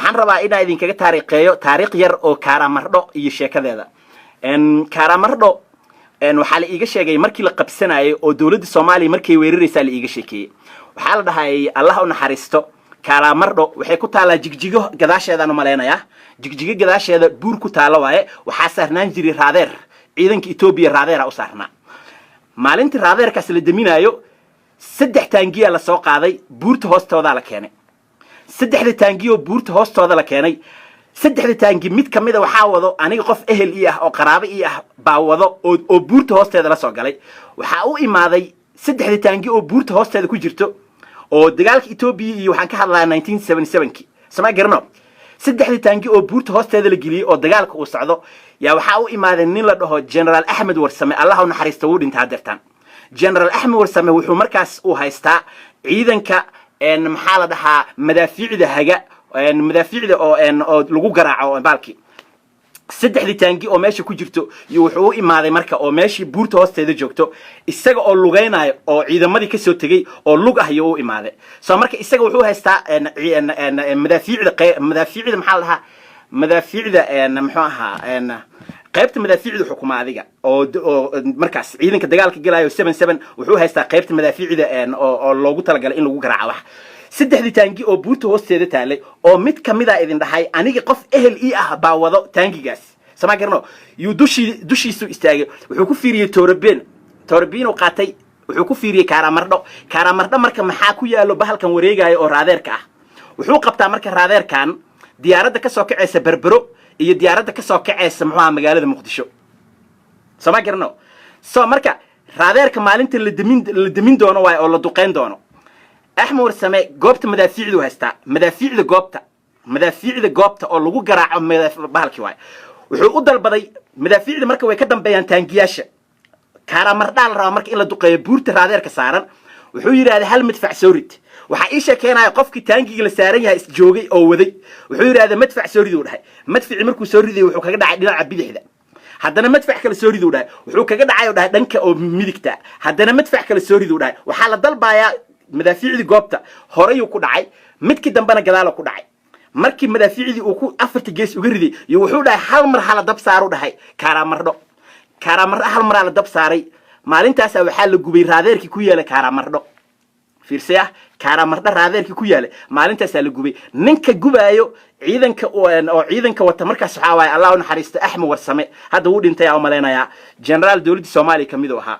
Waxaan rabaa inaan idinkaga taariikheeyo taariikh yar oo Kaaramardho iyo sheekadeeda. Kaaramardho waxaa la iiga sheegay markii la qabsanayay oo dowladda Soomaaliya markay weeraraysaa la iiga sheekeeyey. Waxaa la dhahay, Allah u naxariisto, Kaaramardho waxay ku taallaa Jigjigo gadaasheedaan u malaynayaa. Jigjigo gadaasheeda buur ku taalo waaye. Waxaa saarnaan jiray raadeer ciidanka Etoobiya, raadeera u saarnaa. Maalintii raadeerkaas la deminaayo, saddex taangiyaa la soo qaaday, buurta hoostoodaa la keenay. Saddexda taangi oo buurta hoostooda la keenay, saddexda taangi mid ka mida waxaa wado aniga qof ehel ii ah oo qaraabo ii ah baa wado oo buurta hoosteeda la soo galay. Waxaa u imaaday saddexda taangi oo buurta hoosteeda ku jirto oo dagaalka Etoobiya iyo waxaan ka hadlayaa 1977-ki, sama garano. Saddexda taangi oo buurta hoosteeda la geliyey oo dagaalka uu socdo yaa waxaa u imaaday nin la dhaho General Axmed Warsame, Allah u naxariista, wuu dhinta hadeertaan. General Axmed Warsame wuxuu markaas uu haystaa ciidanka, maxaa la dhahaa, madaafiicda haga, madaafiicda oo lagu garaaco baalkii. Saddexdii taangi oo meesha ku jirto iyo wuxuu u imaaday marka oo meeshii buurta hoosteeda joogto, isaga oo lugaynayo oo ciidamadii kasoo tegey oo lug ah iyo u imaaday. So marka isaga wuxuu haystaa madaafiicda, madaafiicda, maxaa la dhahaa, madaafiicda, muxuu ahaa, qaybta madaafiicda xukuma adiga oo markaas ciidanka dagaalka gelayo 77. Wuxuu haystaa qaybta madaafiicda oo loogu talagalay in lagu garaaco wax. Saddexdii taangi oo buurta hoosteeda taalay oo mid kamida idin dhahay aniga qof ehel ii ah baa wado taangigaas, sama garano, yuu dushiisu istaagay. Wuxuu ku fiiriyey toorabeen, toorabeen uu qaatay, wuxuu ku fiiriyey Kaaramardho. Kaaramardho marka maxaa ku yaalo? Bahalkan wareegayo oo raadeerka ah. Wuxuu qabtaa marka raadeerkan diyaaradda kasoo kacaysa Berbero iyo diyaaradda kasoo kacaysa, muxuu ahaa, magaalada Muqdisho, sama garano. So marka raadeerka maalinta la demin doono waayo oo la duqeyn doono. Axmed Warsame goobta madaafiicdu haystaa, madaafiicda goobta, madaafiicda goobta oo lagu garaaco bahalkii waayo. Wuxuu u dalbaday madaafiicda marka way ka dambeeyaan taangiyaasha. Kaaramardhaa la rabaa marka in la duqeeyo buurta raadeerka saaran. Wuxuu yidhahday, "Hal madfac soo rid." Waxaa ii sheekeynaya qofkii taangiga la saaran yahay isjoogay oo waday. Wuxuu yidhahday, "Madfac soo rid," uu dhahay. Madficii markuu soo riday, wuxuu kaga dhacay dhinaca bidixda. Haddana "Madfac kale soo rid," uu dhahay. Wuxuu kaga dhacay, uu dhahay, dhanka oo midigta. Haddana "Madfac kale soo rid," uu dhahay. Waxaa la dalbayaa madaafiicdii goobta. Horeyuu ku dhacay, midkii dambena gadaalo ku dhacay. Markii madaafiicdii uu ku afarta gees uga riday iyo wuxuu dhahay, "Hal mar hala dab saaru," dhahay, "Kaaraamardho." Kaaraamardho hal maraa la dab saaray. Maalintaasaa waxaa la gubay raadeerkii ku yaala Kaaraamardho. Fiirsaya, Kaaraamardho raadeerkii ku yaalay maalintaasaa la gubay. Ninka gubaayo ciidanka oo ciidanka wata markaas waxaa waaye, Allah u naxariisto, Axmed Warsame. Hadda wuu dhintay aa u malaynayaa. Generaal dowladda Soomaaliya kamid uu ahaa.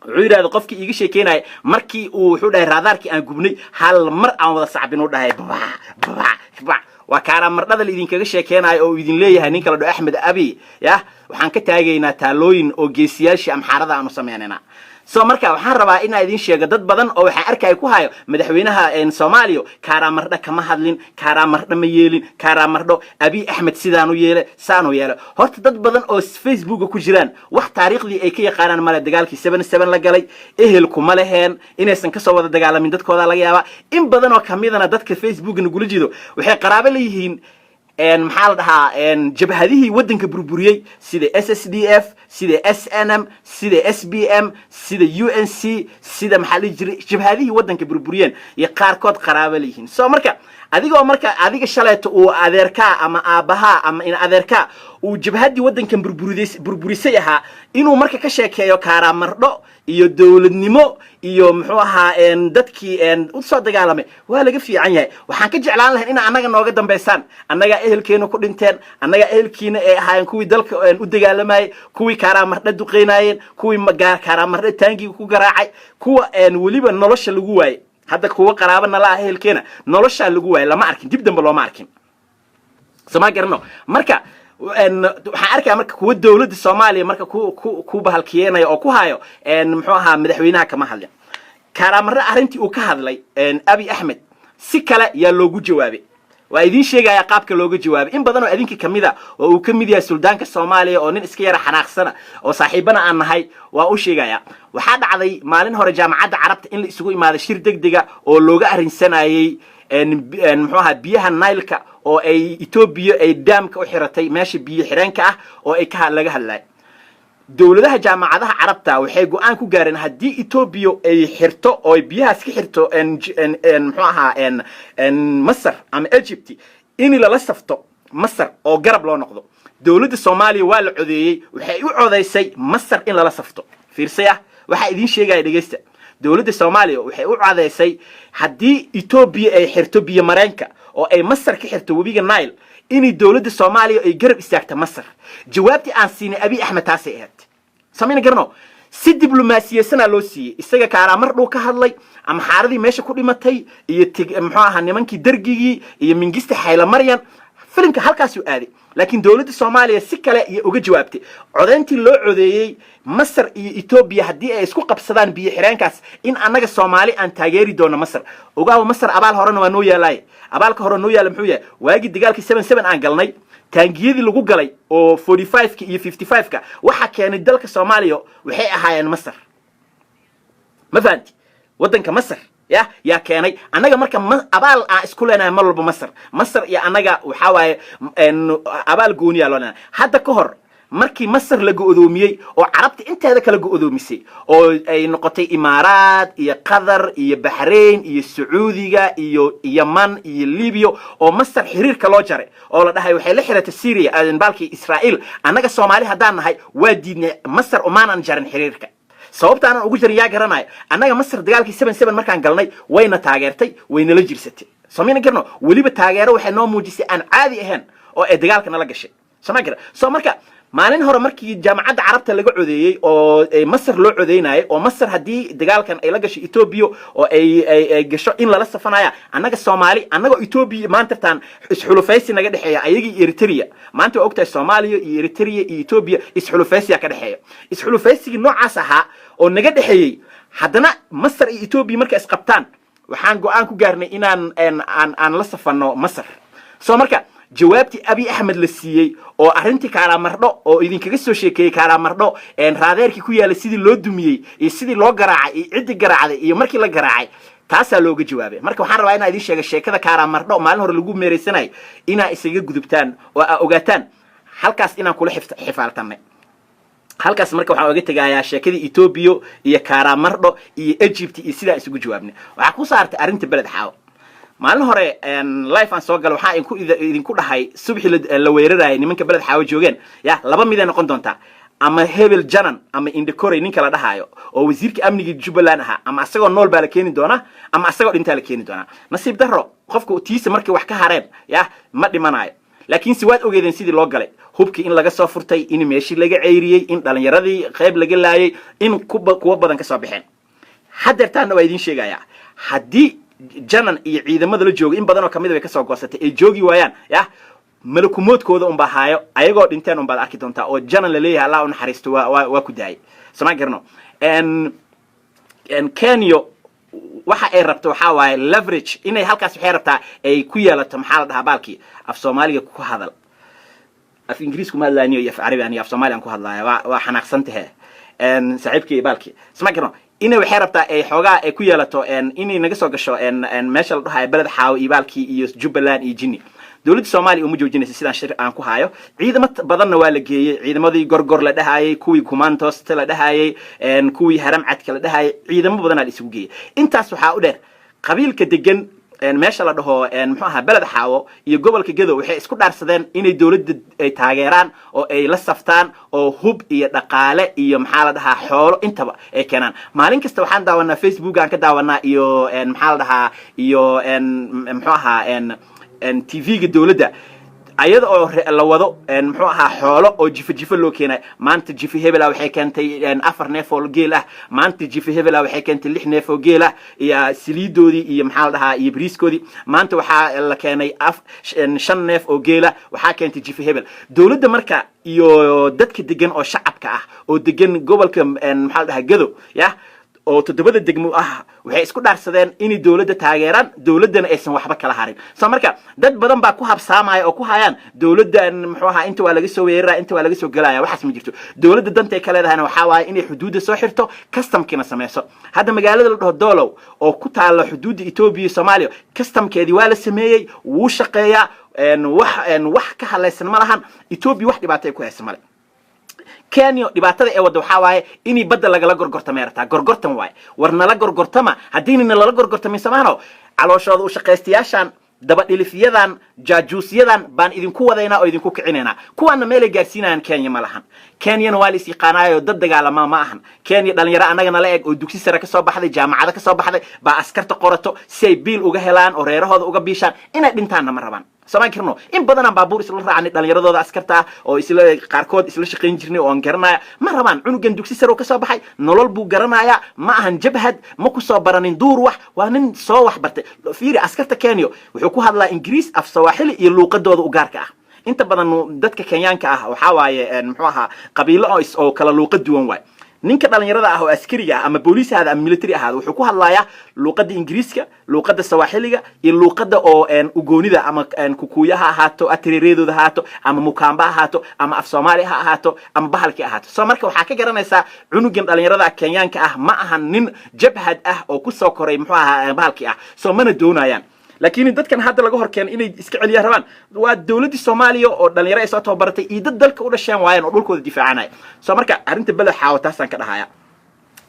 Wuxuu yidhahda qofkii iiga sheekeynaya, markii uu wuxuu dhahay raadaarkii aan gubnay, hal mar aan wada sacbin, u dhahay, babac babac babac. Waa Kaaraamardhada la idinkaga sheekeynayo oo idin leeyahay ninka la dhaho Axmed Abi yah. Waxaan ka taagaynaa taalooyin oo geesiyaashii Amxaarada aanu sameynaynaa. So marka waxaan rabaa inaan idin sheego, dad badan oo waxaan arkaya ku hayo madaxweynaha Soomaaliya Kaaraamardho kama hadlin, Kaaraamardho ma yeelin, Kaaraamardho Abiy Axmed sidaanu yeele, saanu yeele. Horta dad badan oo Facebooka ku jiraan wax taariikhdii ay ka yaqaanaan male. Dagaalkii 77 la galay ehelku ma leheen, inaysan kasoo wada dagaalamin dadkooda laga yaabaa. In badan oo kamidana dadka Facebooka nagula jido waxay qaraabo leeyihiin, maxaa la dhahaa, jabhadihii waddanka burburiyey, sida SSDF, sida SNM, sida SPM, sida UNC, sida, maxaa la jiray, jabhadihii waddanka burburiyeen iyo qaarkood qaraabo leeyihiin. So marka adigoo marka adiga shaleeto uu adeerkaa ama aabbahaa ama in adeerkaa uu jabhaddii waddankan burburisay ahaa, inuu marka ka sheekeeyo Kaaraamardho iyo dowladnimo iyo, muxuu ahaa, dadkii u soo dagaalamay, waa laga fiican yahay. Waxaan ka jeclaan lahayn ina annaga nooga dambaysaan. Annagaa ehelkeena ku dhinteen, annagaa ehelkiina ay ahaayeen kuwii dalka u dagaalamayay, kuwii Kaaraamardho duqeynaayeen, kuwii Kaaraamardho taangiga ku garaacay, kuwa weliba nolosha lagu waayey. Hadda kuwa qaraabo nala ah ehelkeena noloshaa lagu waayey, lama arkin, dib dambe looma arkin, soma garano. Marka waxaan arkaya marka kuwa dowladda Soomaaliya marka ku bahalkiyeenaya oo ku hayo, muxuu ahaa, madaxweynaha kama hadlin Kaaraamare. Arrintii uu ka hadlay Abi Axmed si kale yaa loogu jawaabay. Waa idiin sheegaya qaabka looga jawaabay. In badan oo idinka kamid a oo uu ka mid yahay suldaanka Soomaaliya oo nin iska yara xanaaqsana oo saaxiibana aan nahay, waa u sheegaya. Waxaa dhacday maalin hore Jaamacadda Carabta in la isugu imaaday shir degdega oo looga arrinsanayey, muxuu ahaa, biyaha Nileka oo ay Etoobiya ay daamka u xiratay, meesha biyo xireenka ah oo ay ka laga hadlay. Dowladaha Jaamacadaha Carabta waxay go-aan ku gaareen haddii Etoobiya ay xirto oo ay biyahaas ka xirto, muxuu ahaa, Masar ama Egypt. In lala safto Masar oo garab loo noqdo. Dowladda Soomaaliya waa la codeeyey, waxay u codaysay Masar in lala safto. Fiirsay ah, waxaa idiin sheegaya, dhegeysta. Dowladda Soomaaliya waxay u codaysay haddii Etoobiya ay xirto biyo mareenka oo ay Masar ka xirto webiga Nile, inay dowladda Soomaaliya ay garab istaagta Masar. Jawaabtii aan siinay Abiy Axmed taasay ahayd. Samayna garno, si diblomaasiyeysanaa loo siiyey. Isaga Kaaramardhuu ka hadlay, Amxaaradii meesha ku dhimatay iyo muxuu ahaa, nimankii Dergigii iyo Mingista Xaylamaryan, filimka halkaasuu aaday. Laakiin dowladda Soomaaliya si kale iyo uga jawaabtay codayntii loo codeeyey Masar iyo Etoobiya haddii ay isku qabsadaan biyo xireenkaas, in annaga Soomaali aan taageeri doono Masar. Ogaawo, Masar abaal horena waa noo yaalaay. Abaalka hore noo yaala muxuu yahay? Waagii dagaalkii 7-7 aan galnay, taangiyadii lagu galay oo 45-ka iyo 55-ka waxaa keenay dalka Soomaaliya waxay ahaayeen Masar. Ma fahanti? Waddanka Masar ya yaa keenay. Annaga marka ma abaal aan isku leenahay mar walba Masar. Masar iyo annaga waxaa waaye abaal gooniyaa loo leenahay. Hadda ka hor markii Masar la go'doomiyey oo Carabta inteeda kala go'doomisay oo ay noqotay Imaaraad iyo Qatar iyo Baxrain iyo Sacuudiga iyo Yaman iyo Libiya oo Masar xiriirka loo jaray oo la dhahay waxay la xiratay Syria, baalkii Israa'iil, annaga Soomaali haddaan nahay waa diidnay. Masar umaanan jarin xiriirka. Sababta aanan ugu jarin yaa garanayo? Annaga Masar dagaalkii 7-7 markaan galnay wayna taageertay, waynala jirsatay. Somayna garno, weliba taageero waxay noo muujisay aan caadi ahayn oo ay dagaalka nala gashay. Soma gara? So marka maalin hore markii Jaamacadda Carabta laga codeeyey oo Masar loo codeynayay oo Masar haddii dagaalkan ay la gasho Etoobiya oo ay gasho in lala safanaya, annaga Soomaali annagoo Etoobiya maantartaan isxulufaysi naga dhexeeya ayaga iyo Eritrea. Maanta waa ogtahay, Soomaaliya iyo Eritrea iyo Etoobiya isxulufaysiyaa ka dhexeeya. Isxulufaysigii noocaas ahaa oo naga dhexeeyey, haddana Masar iyo Etoobiya markay isqabtaan, waxaan go'aan ku gaarnay inaan aan la safano Masar. So marka jawaabtii Abiy Axmed la siiyey oo arrintii Kaalamardho oo idinkaga soo sheekeeyey, Kaalamardho raadeerkii ku yaalay sidii loo dumiyey iyo sidii loo garaacay iyo ciddii garaacday iyo markii la garaacay, taasaa looga jawaabay. Marka waxaan rabaa inaa idiin sheega sheekada Kaalamardho maalin hore lagu meeraysanayay inaa isaga gudubtaan oo aa ogaataan halkaas inaan kula xifaaltanay halkaas. Marka waxaan oga tegayaa sheekadii Etoobiya iyo Kaaramardho iyo Egypt iyo sidaa isugu jawaabnay. Waxaa ku saartay arrinta Beled Xaawo. Maalin hore live aan soo galo, waxaa idinku dhahay subxii la weerarayay nimanka Beled Xaawo joogeen ya laba miday noqon doontaa: ama hebel Janan ama Indhakorey ninka la dhahaayo oo wasiirka amniga Jubbaland ahaa, ama asagoo nool baa la keeni doonaa ama asagoo dhintaa la keeni doonaa. Nasiib darro, qofka tiisa markay wax ka hareen ya ma dhimanayo. Laakiinse waad ogeedeen sidii loo galay, hubkii in laga soo furtay, in meeshii laga ceyriyey, in dhalinyaradii qayb laga laayay, in kuwa badan ka soo baxeen. Hadeertaana waa idiin sheegayaa, haddii Janan iyo ciidamada la jooga in badan oo kamida way kasoo goosatay ay joogi waayaan, ya malakumoodkooda unbaa haayo, ayagoo dhinteen unbaad arki doontaa oo Janan laleeyahay Allah u naxariisto, waa ku daayay. Soma garno? Kenya waxa ay rabto waxaa waaye leverage inay halkaas waxay rabtaa ay ku yeelato. Maxaa la dhahaa baalkii af Soomaaliga ku hadal? Af Ingiriis kuma hadlaaniyo iyo af Carabi, aniyo af Soomaali aan ku hadlaaya. Waa xanaaqsan tahe saaxiibkii baalkii. Soma garno? Inay waxay rabtaa ay xoogaa ay ku yeelato inay naga soo gasho meesha la dhahayo Beled Xaawo iyo baalkii iyo Jubbaland iyo Jinni. Dowladda Soomaaliya uma joojinaysa sidaan shir aan ku hayo. Ciidamo badanna waa la geeyey, ciidamadii Gorgor la dhahayay, kuwii Kumantosta la dhahayay, kuwii Haramcadka la dhahayay, ciidamo badanaa la isugu geeyey. Intaas waxaa u dheer, qabiilka degan meesha la dhaho muxuu ahaa, Beled Xaawo iyo gobolka Gedo, waxay isku dhaarsadeen inay dowladda ay taageeraan oo ay la saftaan oo hub iyo dhaqaale iyo, maxaa la dhahaa, xoolo intaba ay keenaan. Maalin kasta waxaan daawanaa, Facebook aan ka daawanaa iyo maxaa la dhahaa, iyo muxuu ahaa, TV-ga dowladda, ayada oo la wado muxuu ahaa, xoolo oo jifo jifo loo keenay. Maanta jifi hebela waxay keentay afar neef oo geel ah, maanta jifi hebela waxay keentay lix neef oo geel ah iyo saliidoodii iyo, maxaa la dhahaa, iyo bariiskoodii. Maanta waxaa la keenay shan neef oo geela, waxaa keentay jifi hebel. Dowladda marka iyo dadka degan oo shacabka ah oo degan gobolka, maxaa la dhahaa, Gado ya oo toddobada degmo ah, waxay isku dhaarsadeen inay dowladda taageeraan, dowladdana aysan waxba kala harin. So marka dad badan baa ku habsaamaya oo ku hayaan dowladdan, muxuu ahaa, inta waa laga soo weeraraya, inta waa laga soo gelaya. Waxaas ma jirto. Dowladda dantay ka leedahayna waxaa waaye inay xuduudda soo xirto, customkiina sameyso. Hadda magaalada la dhaho Dolow oo ku taalla xuduudda Etoobiya iyo Soomaaliya, customkeedii waa la sameeyey, wuu shaqeeyaa, wax ka hadlaysan ma lahan. Etoobiya wax dhibaato ay ku haysa male. Kenya dhibaatada ee wadda waxaa waaye inay badda lagala gorgortamay rabtaa. Gorgortan waaye, war nala gorgortama. Haddiinina lala gorgortamin samaano calooshooda u shaqaystayaashan Dabadhilifyadan, jaajuusyadan baan idinku wadaynaa oo idinku kicinaynaa. Kuwaana meelay gaarsiinayaan Kenya ma lahan. Kenyana waa la is yaqaanaayo, dad dagaalama ma ahan. Kenya dhalinyaro annaga nala eg oo dugsi sare ka soo baxday, jaamacado ka soo baxday baa askarta qorato si ay biil uga helaan oo reerahooda uga biishaan. Inay dhintaanna ma rabaan. Samaan karno in badanaan baabuur isla raacnay dhalinyaradooda askarta ah oo isla qaarkood isla shaqayn jirnay oo aan garanaya. Ma rabaan. Cunugan dugsi sare oo ka soo baxay, nolol buu garanayaa. Ma ahan jabhad, ma ku soo baranin duur. Wax waa nin soo wax bartay. Fiiri, askarta Kenya wuxuu ku hadlaa Ingiriis, af Sawaaxili iyo luuqadooda u gaarka ah. Inta badan dadka Kenyaanka ah waxaa waaye, muxuu ahaa, qabiilo oo kala luuqad duwan waay. Ninka dhalinyarada ah oo askariga ah, ama booliis ahaada ama military ahaada, wuxuu ku hadlayaa luuqadda Ingiriiska, luuqadda Sawaaxiliga iyo luuqadda oo ugoonida, ama Kukuuya ha ahaato, atreereedooda ha ahaato, ama Mukaamba ha ahaato, ama af Soomaali ha ahaato, ama bahalkii ahaato. So marka waxaa ka garanaysaa cunugan dhalinyarada Kenyaanka ah ma ahan nin jabhad ah oo kusoo koray, muxuu ahaa, bahalkii ah. So mana doonayaan. Laakiin dadkan hadda laga hor keenay inay iska celiyaan rabaan waa dowladdii Soomaaliya oo dhalinyaro ay soo tababaratay iyo dad dalka u dhasheen waayeen oo dhulkooda difaacanaya. So marka arrinta Beled Xaawo taasaan ka dhahaya.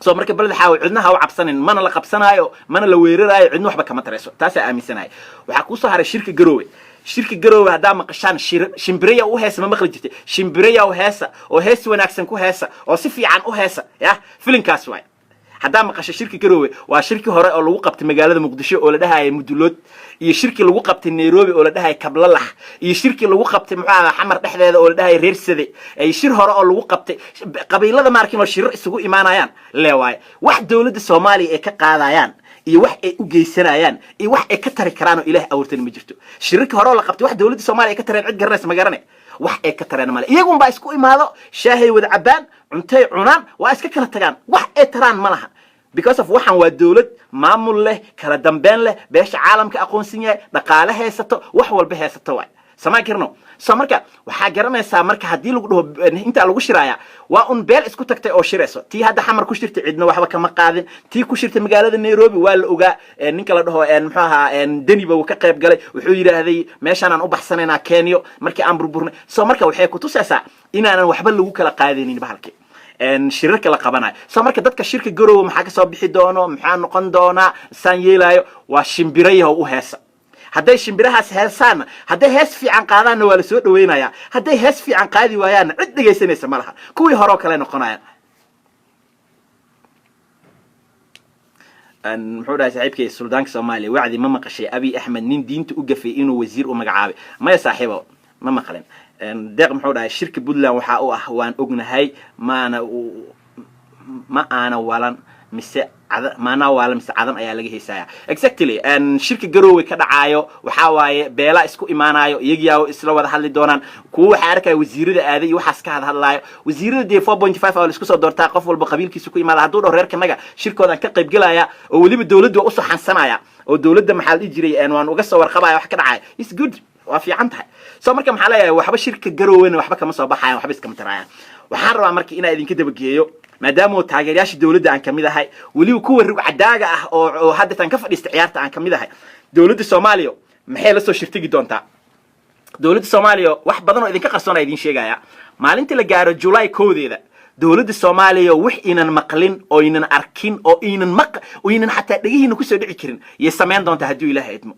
So marka Beled Xaawo cidna ha u cabsanin, mana la qabsanaayo, mana la weeraraayo, cidna waxba kama tarayso. Taasaa aaminsanahay. Waxaa kuusoo haray shirka Garoowe. Shirka Garoowe haddaa maqashaan, shimbiraya u heesa ma maqli jirtay? Shimbiraya u heesa oo hees wanaagsan ku heesa oo si fiican u heesa. Ya filinkaas waay. Haddaa maqasho shirka Garoowe, waa shirkii hore oo lagu qabtay magaalada Muqdisho oo la dhahaya Mudulood, iyo shirkii lagu qabtay Nairobi oo la dhahaya Kablalax, iyo shirkii lagu qabtay, muxuu ahaa, Xamar dhexdeeda oo la dhahaya Reer Sade, ay shir hore oo lagu qabtay qabiilada maarkin oo shirar isugu imaanayaan lee waaye. Wax dowladda Soomaaliya ay ka qaadayaan iyo wax ay u geysanayaan iyo wax ay ka tari karaan oo Ilaah abuurtana ma jirto. Shirarkii hore oo la qabtay, wax dowladda Soomaaliya ay ka tareen cid garanaysa ma garane. Wax ay ka tareen male. Iyagun baa isku imaado, shaahay wada cabaan, cuntay cunaan, waa iska kala tagaan. Wax ay taraan ma laha, because of waxaan waa dowlad maamul leh, kala dambeyn leh, beesha caalamka aqoonsan yahay, dhaqaale haysato, wax walba haysato waay. Samaan karno. So marka waxaa garanaysaa, marka haddii lagu dhaho intaa lagu shiraaya, waa un beel isku tagtay oo shirayso. Tii hadda Xamar ku shirtay cidna waxba kama qaadin. Tii ku shirtay magaalada Nairobi waa la ogaa. Ninka la dhaho, muxuu ahaa, Deniba uu ka qayb galay. Wuxuu yidhaahday meeshaanaan u baxsanaynaa Kenya markii aan burburnay. So marka waxay kutusaysaa inaanan waxba lagu kala qaadaynin bahalkii shirarka la qabanayo. So marka dadka shirka Garoowe maxaa kasoo bixi doono, maxaa noqon doonaa, saan yeelaayo, waa shimbirayaho u heesa. Hadday shimbirahaas heesaanna, hadday hees fiican qaadaanna, waa la soo dhawaynayaa. Hadday hees fiican qaadi waayaanna, cid dhegaysanaysa ma laha. Kuwii hore oo kale noqonayaan. Muxuu dhahay saaxiibkay Suldaanka Soomaaliya? Wacdi ma maqashay Abiy Axmed nin diinta u gafay inuu wasiir u magacaabay? Maya saaxiibo, ma maqlin. Deeq muxuu dhahay? Shirka Puntland waxaa u ah waan ognahay. Maana ma aana walan mise maanaa waalan mise Cadan ayaa laga heysaya? Exactly. Shirka Garoowe ka dhacaayo waxaa waaye beelaa isku imaanayo, iyagiyaa isla wada hadli doonaan. Kuwa waxaa arkaya wasiirada aaday iyo waxaas ka hadhadlaayo. Wasiirada dee 4.5 oo laisku soo doortaa, qof walba qabiilkiisa ku imaada. Hadduu dhaho reerkanaga shirkoodaan ka qaybgelaya, oo weliba dowladdu waa usoo xansanaya, oo dowladda, maxaa la dhihi jiray, waan uga soo warqabaya wax ka dhacaya, is good, waa fiican tahay. So marka maxaa leeyahay? Waxba shirka Garoowena waxba kama soo baxayan, waxba iskama taraayaan. Waxaan rabaa marka inaa idinka dabageeyo, maadaama taageerayaasha dowladda aan kamid ahay, weliba kuwa rugcadaaga ah oo haddatan ka fadhiista ciyaarta aan kamid ahay, dowladda Soomaaliya maxay la soo shirtegi doontaa? Dowladda Soomaaliya wax badan oo idinka qarsoon idin sheegaya. Maalintii la gaaro July 1deeda, dowladda Soomaaliya wax inan maqlin oo inan arkin oo inan maq oo inan xataa dhegihiina kusoo dhici karin yay samayn doontaa, hadduu Ilaahay idmo.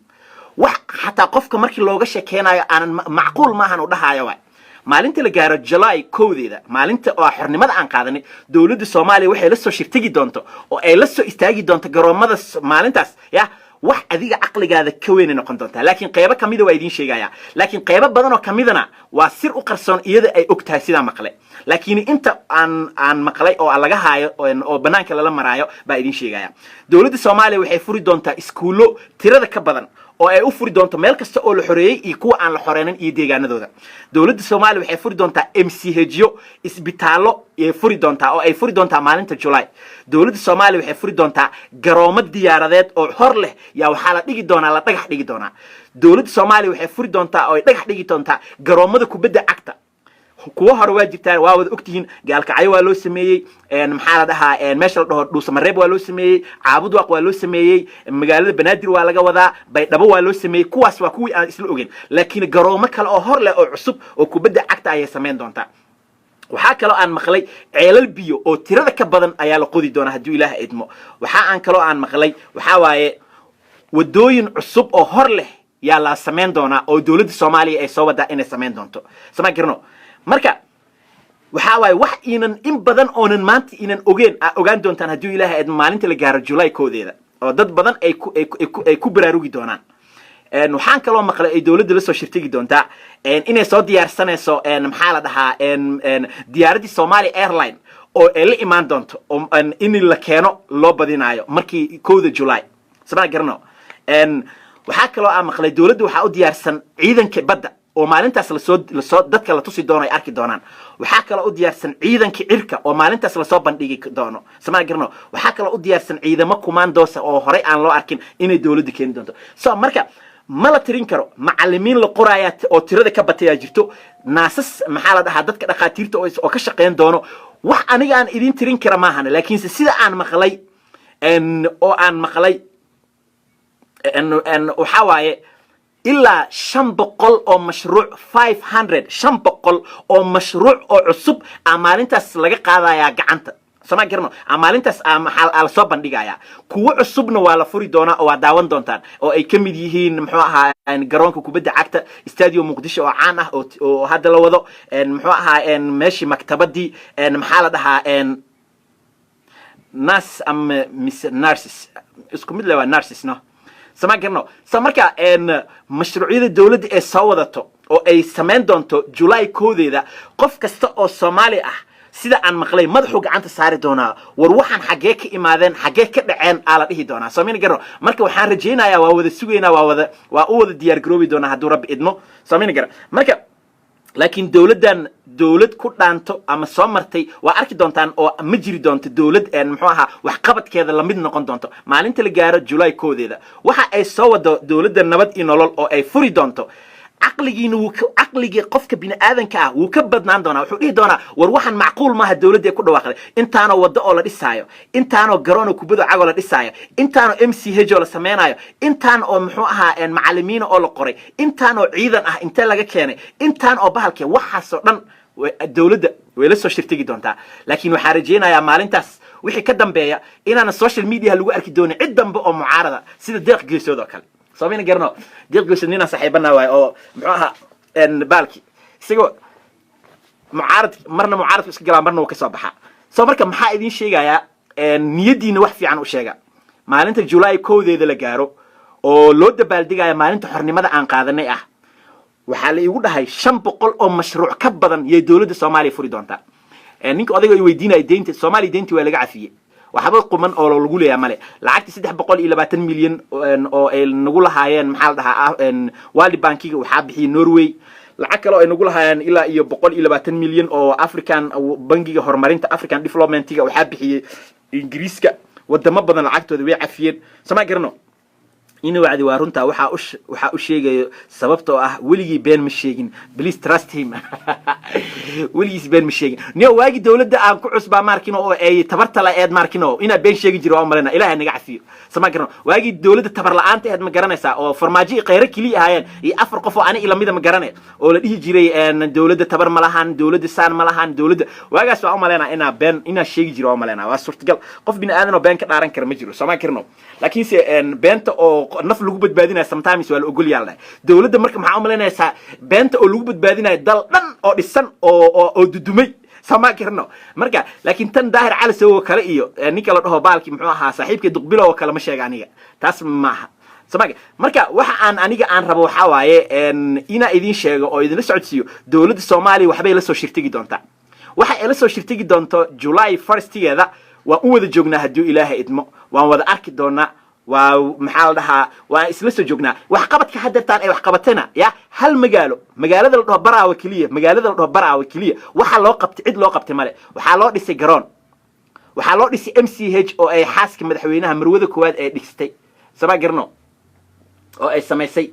Wax xataa qofka markii looga sheekeynayo aanan macquul maahan u dhahaayo waay. Maalinta la gaaro July 1deeda, maalinta oo xornimada aan qaadanay, dowladda Soomaaliya waxay la soo shirtegi doonto oo ay la soo istaagi doonto garoomada maalintaas, ya wax adiga caqligaada ka weynay noqon doontaa. Laakiin qeybo kamida waa idiin sheegaya, laakiin qeybo badan oo kamidana waa sir u qarsoon iyada ay og tahay sidaa maqlay. Laakiin inta aan maqlay oo laga haayo oo banaanka lala maraayo baa idiin sheegaya. Dowladda Soomaaliya waxay furi doontaa iskuullo tirada ka badan oo ay u furi doonto meel kasta oo la xoreeyey iyo kuwa aan la xoreynin iyo deegaanadooda. Dowladda Soomaaliya waxay furi doontaa MCH-yo, isbitaallo ayay furi doontaa oo ay furi doontaa maalinta July. Dowladda Soomaaliya waxay furi doontaa garoomo diyaaradeed oo hor leh. Yaa waxaa la dhigi doonaa, la dhagax dhigi doonaa. Dowladda Soomaaliya waxay furi doontaa oo ay dhagax dhigi doontaa garoomada kubadda cagta. Kuwo hore waa jirtaan, waa wada ogtihiin. Gaalkacyo waa loo sameeyey, maxaa la dhahaa, meesha la dhaho Dhuusamareeb waa loo sameeyey, Caabudwaaq waa loo sameeyey, magaalada Banaadir waa laga wadaa, Baydhabo waa loo sameeyey. Kuwaas waa kuwii aan isla ogeyn, laakiin garoomo kale oo hor leh oo cusub oo kubadda cagta ayay samayn doontaa. Waxaa kaloo aan maqlay ceelal biyo oo tirada ka badan ayaa la qodi doonaa, hadduu Ilaah idmo. Waxa aan kaloo aan maqlay waxaa waaye wadooyin cusub oo hor leh. Yaa la samayn doonaa oo dowladda Soomaaliya ay soo wadaa inay samayn doonto, sama garno? Marka waxaa waaye wax iinan in badan oonan maanta inan ogeen aa ogaan doontaan hadduu Ilaahay idmo maalinta la gaaro July 1-deeda, oo dad badan ay ku baraarugi doonaan. Waxaan kaloo maqlay ay dowladda la soo shirtegi doontaa inay soo diyaarsanayso, maxaa la dhahaa, diyaaraddii Somalia Airline oo ay la imaan doonto oo in la keeno loo badinaayo markii 1-da July, sama garano? Waxaa kaloo aan maqlay dowladda waxaa u diyaarsan ciidanka badda oo maalintaas lasoo dadka la tusi doono, ay arki doonaan. Waxaa kaloo u diyaarsan ciidanka cirka oo maalintaas lasoo bandhigi doono, sama garano? Waxaa kaloo u diyaarsan ciidamo commandos oo horey aan loo arkin inay dowladda keeni doonto. So marka ma la tirin karo. Macalimiin la qoraaya oo tirada ka batayaa jirto, nurses, maxaa la dhahaa, dadka dhakhaatiirta oo ka shaqayn doono. Wax aniga aan idin tirin kara maahan, laakiinse sida aan maqlay oo aan maqlay waxaa waaye ilaa 500 oo mashruuc, 500, 500 oo mashruuc oo cusub aa maalintaas laga qaadayaa gacanta, sama garano? Aa maalintaas aa maxaa aa lasoo bandhigayaa. Kuwo cusubna waa la furi doonaa oo waa daawan doontaan, oo ay ka mid yihiin, muxuu ahaa, garoonka kubadda cagta Stadium Muqdisho oo caan ah oo hadda la wado, muxuu ahaa, meeshii maktabadii, maxaa la dhahaa, nas ama mise nurses, isku mid le waa nurses, no? Sama garno? So marka mashruucyada dowladda ee soo wadato oo ay samayn doonto July 1-deeda, qof kasta oo Soomaali ah, sida aan maqlay, madaxuu gacanta saari doonaa. War waxaan xaggee ka imaadeen, xaggee ka dhaceen, aa la dhihi doonaa, soomina garno? Marka waxaan rajaynayaa waa wada sugaynaa, waa u wada diyaar garoobi doonaa hadduu Rabbi idmo, soomina gara? Marka laakiin dowladdan dowlad ku dhaanto ama soo martay waa arki doontaan oo ma jiri doonto dowlad, muxuu ahaa, waxqabadkeeda lamid noqon doonto maalinta la gaaro July 1-deeda. Waxa ay soo wado dowladda Nabad iyo Nolol oo ay furi doonto, caqligiina wuu caqligii qofka bini aadanka ah wuu ka badnaan doonaa. Wuxuu dhihi doonaa, war waxaan macquul maaha dowladda ay ku dhawaaqday, intaanoo waddo oo la dhisaayo, intaanoo garoon oo kubado cagoo la dhisaayo, intaanoo MCH oo la samaynayo, intaan oo, muxuu ahaa, macalimiina oo la qoray, intaan oo ciidan ah intee laga keenay, intaan oo bahalkee, waxaasoo dhan dowladda way la soo shirtegi doontaa. Laakiin waxaan rajaynayaa maalintaas wixii ka dambeeya inaana social media lagu arki doonin cid dambe oo mucaarada sida Deeq Geesood oo kale, soomina garano? Deeq Geesood ninaan saaxiibana waay oo, muxuu ahaa, baalki isagoo mucaarad, marna mucaaradku iska galaa, marna wuu ka soo baxaa. So marka maxaa idiin sheegayaa? Niyaddiina wax fiican u sheega. Maalinta July 1-deeda la gaaro oo loo dabaaldegaya maalinta xornimada aan qaadanay ah, waxaa la iigu dhahay 500 oo mashruuc ka badan yay dowladda Soomaaliya furi doontaa. Ninka odayga ay weydiinaya deynta Soomaaliya, deyntii waa laga cafiyey, waxba quman oo lagu leeyahay male. Lacagtii 320 milyan oo ay nagu lahaayeen, maxaa la dhahaa, World Bankiga, waxaa bixiyey Norway. Lacag kale oo ay nagu lahaayeen ilaa iyo 120 milyan oo African Bangiga Horumarinta, African Developmentiga, waxaa bixiyey Ingiriiska. Wadamo badan lacagtooda way cafiyeen, sama garano? Ina wacdi waa runtaa. Waxaa u sheegayo sababtoo ah weligii been ma sheegin. Please trust him, weligiis been ma sheegin. Niyo waagi dowladda aan ku cusbaa maarkino oo ay tabarta la eed maarkino inaa been sheegi jiro waa umalena. Ilaahay naga cafiyo, sama garano? Waagii dowladda tabar la-aanta eed, ma garanaysaa, oo Farmaajo iyo Khayre keliya ahaayeen iyo afar qof oo ani ilamida, ma garanay, oo la dhihi jiray dowladda tabar ma lahan, dowladda saan ma lahan, dowladda waagaas waa umalena inaa been inaa sheegi jiro waa umalena. Waa suurtagal. Qof bini aadan oo been ka dhaaran kara ma jiro, sama garano? Laakiinse beenta oo naf lagu badbaadinayo sometimes waa la ogol yaal dhahay dowladda. Marka maxaa umalaynaysaa beenta oo lagu badbaadinayo dal dhan oo dhisan oo dudumay, sama garano? Marka laakiin tan Daahir Cali Sow oo kale iyo ninka la dhaho baalki, muxuu ahaa, saaxiibkii Duqbilo oo kale ma sheega aniga, taas ma aha. Sama marka waxa aan aniga aan rabo waxaa waaye inaa idin sheego oo idinla socodsiiyo dowladda Soomaaliya waxbay la soo shirtegi doontaa. Waxa ay la soo shirtegi doonto July 1-igeeda waan u wada joognaa hadduu Ilaahay idmo, waan wada arki doonaa. Waa, maxaa la dhahaa, waan isla soo joognaa waxqabadka haddeertaan ay wax qabatayna ya. Hal magaalo, magaalada la dhaho Baraawe keliya, magaalada la dhaho Baraawe keliya waxaa loo qabtay cid loo qabtay male. Waxaa loo dhisay garoon, waxaa loo dhisay MCH oo ay xaaska madaxweynaha, marwada koowaad, ee dhistay, sama garno, oo ay samaysay.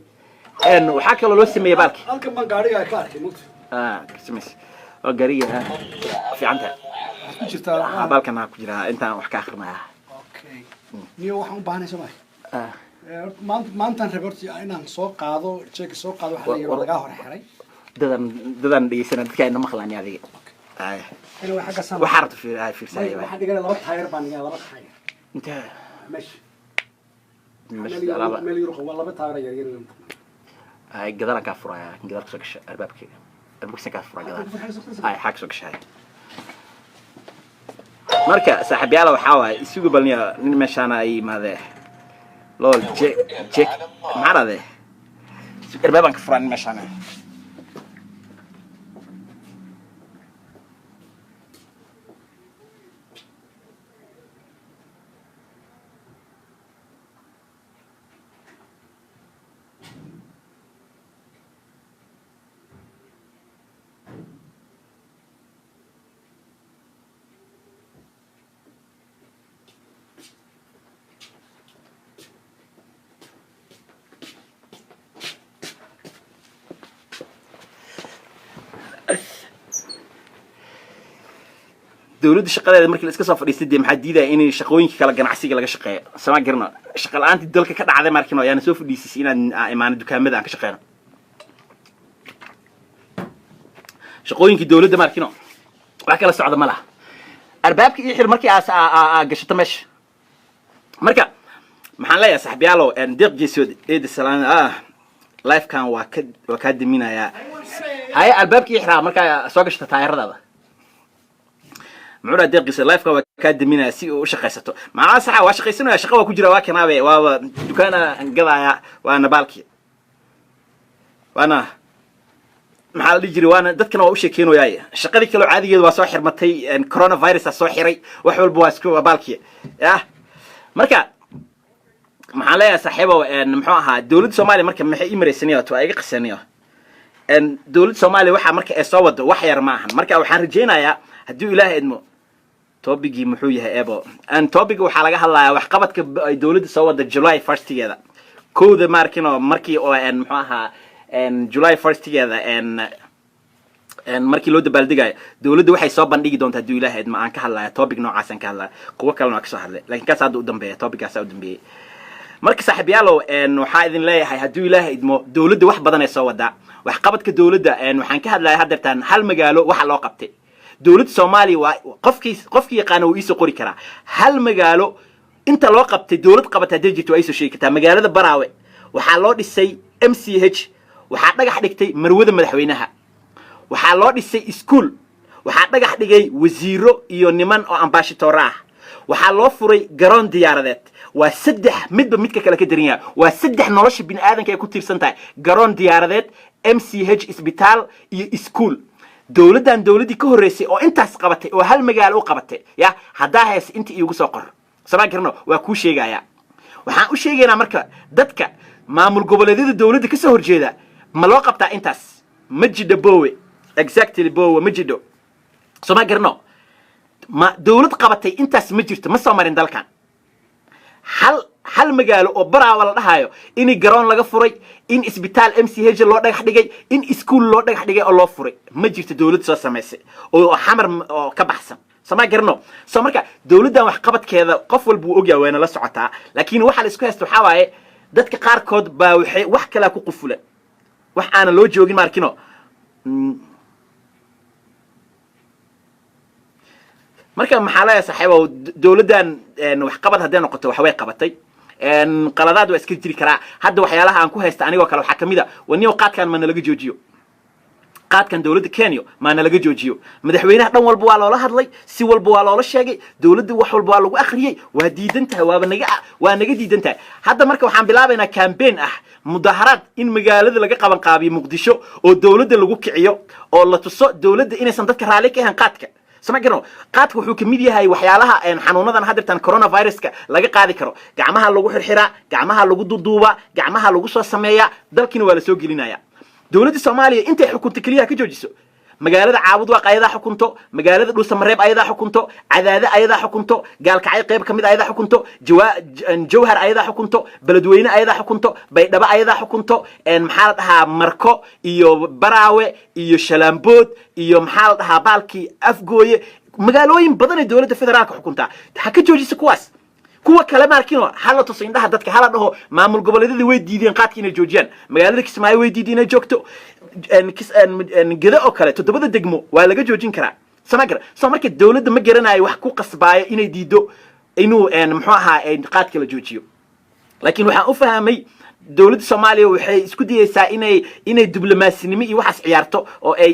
Waxaa kaloo loo sameeyey baalki. Halkan baan gaariga ka arkay mugta. Samaysay oo gaariga fiican tahay. Waxaad ku jirtaa. Baalkan ku jira intaan wax ka akrinaya. Okay, niyo waxaan u baahanay soo maanta, maantaan rabay horta inaan soo qaado jeega, soo qaado. Waxa la yidhi waa lagaa hor xiray. Dadan dhegeysana, dadka ayna maqlaan adiga. Anyway, xagga sana. Waxaa rabta fiirsaya. Waxaan dhiganay laba taayir baan dhiganay, laba taayir. Intee? Meesha. Meesha alaaba. Meel yar waa laba taayir yar yar. Ay, gadaalaan kaa furaya, laakiin gadaal kasoo gasha albaabka, albaabkiisan kaa furaya gadaal. Ay, xaa kasoo gasha. Hay, marka saaxiibyaala, waxaa waaye, isugu balniya nin meeshaana ay yimaadee. Lol, jek jek, maxaa dhahde? Albaabaan ka furaa nin meeshaana. Dowladda shaqadeeda markii la iska soo fadhiistay, dee maxaa diidaya inay shaqooyinka kale, ganacsiga laga shaqeeyo? Sama garno, shaqa la-aantii dalka ka dhacday markino ayaana soo fadhiisisay inaan imaano dukaamada aan ka shaqeyno. Shaqooyinkii dowladda markino wax kala socda ma laha. Albaabka ii xir markii aas aa gashato meesha. Marka maxaan leeyahay, saxbiyaalow? Deeq Jeesood, eeda salaan. Lifekan waa kaa daminayaa. Haye, albaabka ii xiraa markaa soo gashata taayaradaada. Muxuu dhaha deeqiisa? Lifeka waa kaa daminaya si uu u shaqaysato. Macnaha saxa waa shaqaysanaya, shaqa waa ku jira, waa kanaabe, waaba dukaana gadaya, waana baalki, waana maxaa la dhihi jiray, waana dadkana waa u sheekeynayaay. Shaqadii kaloo caadigeeda waa soo xirmatay, coronavirus aa soo xiray, wax walba waa isku baalki yah. Marka maxaan leeyahay, saaxiibow? Muxuu ahaa dowladda Soomaaliya marka maxay ii maraysaniyo waa iga qasaniyo. Dowladda Soomaaliya waxaa marka ay soo wado wax yar ma ahan. Marka waxaan rajaynayaa, haddii Ilaahay idmo, topicgii muxuu yahay ebo? Topicga waxaa laga hadlayaa waxqabadka ay dowladda soo wada July firstigeeda, kowda markino, markii oo muxuu ahaa, July firstigeeda markii loo dabaaldegayo, dowladda waxay soo bandhigi doontaa haddii Ilaahay idmo aan ka hadlaya. Topic noocaasaan ka hadlaya, kuwo kalena waa kasoo hadlay, lakin kaas hadda u dambeeya, topicgaasa u dambeeyey. Marka saaxiibyaalow, waxaa idin leeyahay, hadduu Ilaahay idmo, dowladda wax badan ay soo wadaa. Waxqabadka dowladda waxaan ka hadlaya haddeertaan hal magaalo waxa loo qabtay dowladda Soomaaliya. Waa qofkii yaqaana wuu iisoo qori karaa hal magaalo inta loo qabtay. Dowlad qabata hadday jirto, waa iisoo sheegi kartaa. Magaalada Baraawe waxaa loo dhisay MCH, waxaa dhagax dhigtay marwada madaxweynaha. Waxaa loo dhisay iskuol, waxaa dhagax dhigay wasiiro iyo niman oo ambassadoro ah. Waxaa loo furay garoon diyaaradeed. Waa saddex, midba midka kale ka daran yahay. Waa saddex nolosha bini aadanka ay ku tiirsan tahay: garoon diyaaradeed, MCH isbitaal iyo iskuol. Dowladdan, dowladdii ka horreysay oo intaas qabatay oo hal magaalo u qabatay ya haddaa hees inta iigu soo qor. Samaan karno, waa kuu sheegayaa. Waxaan u sheegaynaa marka dadka maamul goboleedyada dowladda ka soo horjeeda, ma loo qabtaa intaas? Ma jidho, bowe. Exactly, bowe, ma jidho. Soo ma garno, ma dowlad qabatay intaas ma jirto, ma soo marin dalkan hal magaalo oo Baraawa la dhahayo in garoon laga furay, in isbitaal MCH loo dhagax dhigay, in iskuol loo dhagax dhigay oo loo furay. Ma jirto dowlad soo samaysay oo Xamar oo ka baxsan. Soo ma garano? So marka dowladdan waxqabadkeeda qof walba wuu ogyahay, wayna la socotaa, laakiin waxa la isku haysta waxaa waaye dadka qaarkood baa waxay wax kalaa ku qufulan, wax aanan loo joogin maarkino. Marka maxaa leeyahay, saaxiibow? Dowladdan waxqabad hadday noqoto, waxbay qabatay. Qaladaad waa iska jiri karaa. Hadda waxyaalaha aan ku haysta anigoo kale waxaa kamid a waniyo qaadkan ma nalaga joojiyo, qaadkan dowladda Kenya maa nalaga joojiyo. Madaxweynaha dhan walba waa loola hadlay, si walba waa loola sheegay, dowladda wax walba waa lagu akhriyey, waa diidan tahay, waaba naga waa naga diidan tahay. Hadda marka waxaan bilaabaynaa campaign ah, mudaharaad in magaalada laga qaban qaabiyo Muqdisho oo dowladda lagu kiciyo oo la tuso dowladda inaysan dadka raalli ka ahayn qaadka. Sama garano, qaadka wuxuu kamid yahay waxyaalaha xanuunadan haddeertan coronaviruska laga qaadi karo. Gacmaha lagu xirxiraa, gacmaha lagu duduubaa, gacmaha lagu soo sameeyaa, dalkiina waa la soo gelinaya. Dowladda Soomaaliya intay xukunto keliyaha ka joojiso. Magaalada Caabudwaaq ayadaa xukunto, magaalada Dhuusamareeb ayadaa xukunto, Cadaade ayadaa xukunto, Gaalkacyo qayb kamid ayadaa xukunto, Jawhar ayadaa xukunto, Beledweyne ayadaa xukunto, Baydhabo ayadaa xukunto, maxaa la dhahaa, Marko iyo Baraawe iyo Shalaambood iyo maxaa la dhahaa, baalkii Afgooye, magaalooyin badan ay dowladda federaalka xukuntaa. Ha ka joojiso kuwaas, kuwa kale maarkino hala tuso indhaha dadka, hala dhaho maamul goboleedyada way diideen qaadka inay joojiyaan. Magaalada Kismaayo way diideen inay joogto. Gedo oo kale toddobada degmo waa laga joojin karaa. Sama gara? So marka dowladda ma garanayo wax ku qasbaayo inay diido inuu muxuu ahaa, qaadka la joojiyo, laakiin waxaan u fahmay Dowladda Soomaaliya waxay isku dayeysaa inay diblomaasnimo iyo waxaas ciyaarto oo ay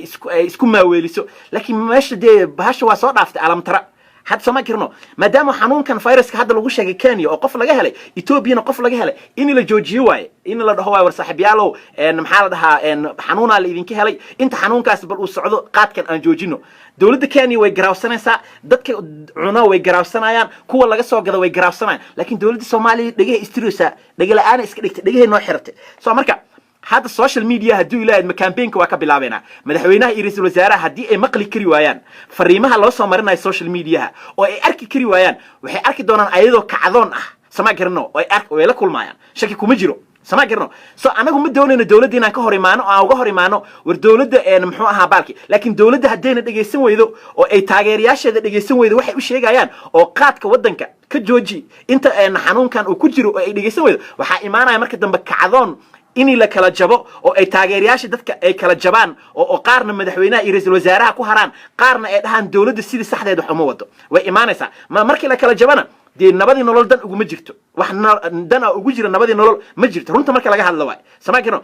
isku maaweeliso, laakiin meesha dee bahasha waa soo dhaaftay alamtara hadda, soo ma karno? Maadaama xanuunkan viruska hadda lagu sheegay Kenya oo qof laga helay, Ethoobiana qof laga helay, in la joojiyo waaye, in la dhaho waaye: "War saaxiibyaalow, maxaa la dhahaa, xanuunaa la idinka helay, inta xanuunkaas bal uu socdo qaadkan aan joojino." Dowladda Kenya way garaawsanaysaa, dadka cuna way garaawsanayaan, kuwa laga soo gada way garaawsanayaan, laakiin dowladda Soomaaliya dhegahay istiraysaa, dhegala-aana iska dhigtay, dhegahay noo xiratay. So marka hadda social media hadduu Ilaahay ma campaignka waa ka bilaabeynaa. Madaxweynaha iyo ra-iisul wasaaraha haddii ay maqli kari waayaan fariimaha loo soo marinayo social mediaha oo ay arki kari waayaan, waxay arki doonaan ayadoo kacdoon ah, sama garano? Oo ay way la kulmaayaan, shaki kuma jiro, sama garano? So anagu ma doonayno dowladda inaan ka hor imaano oo aan uga hor imaano war dowladda muxuu ahaa baalki, laakiin dowladda haddayna dhegaysan weydo oo ay taageerayaasheeda dhegaysan weydo waxay u sheegayaan oo qaadka waddanka ka jooji inta xanuunkan uu ku jiro oo ay dhegaysan weydo, waxaa imaanaya marka dambe kacdoon in la kala jabo oo ay taageerayaasha dadka ay kala jabaan oo qaarna madaxweynaha iyo ra-iisul wasaaraha ku haraan, qaarna ay dhahaan dowladda sidii saxdeed wax uma wado. Way imaanaysaa. Ma markii la kala jabana dee nabadii nolol dan uguma jirto, wax dan a ugu jira nabadii nolol ma jirto, runta marka laga hadlo waay, sama karno?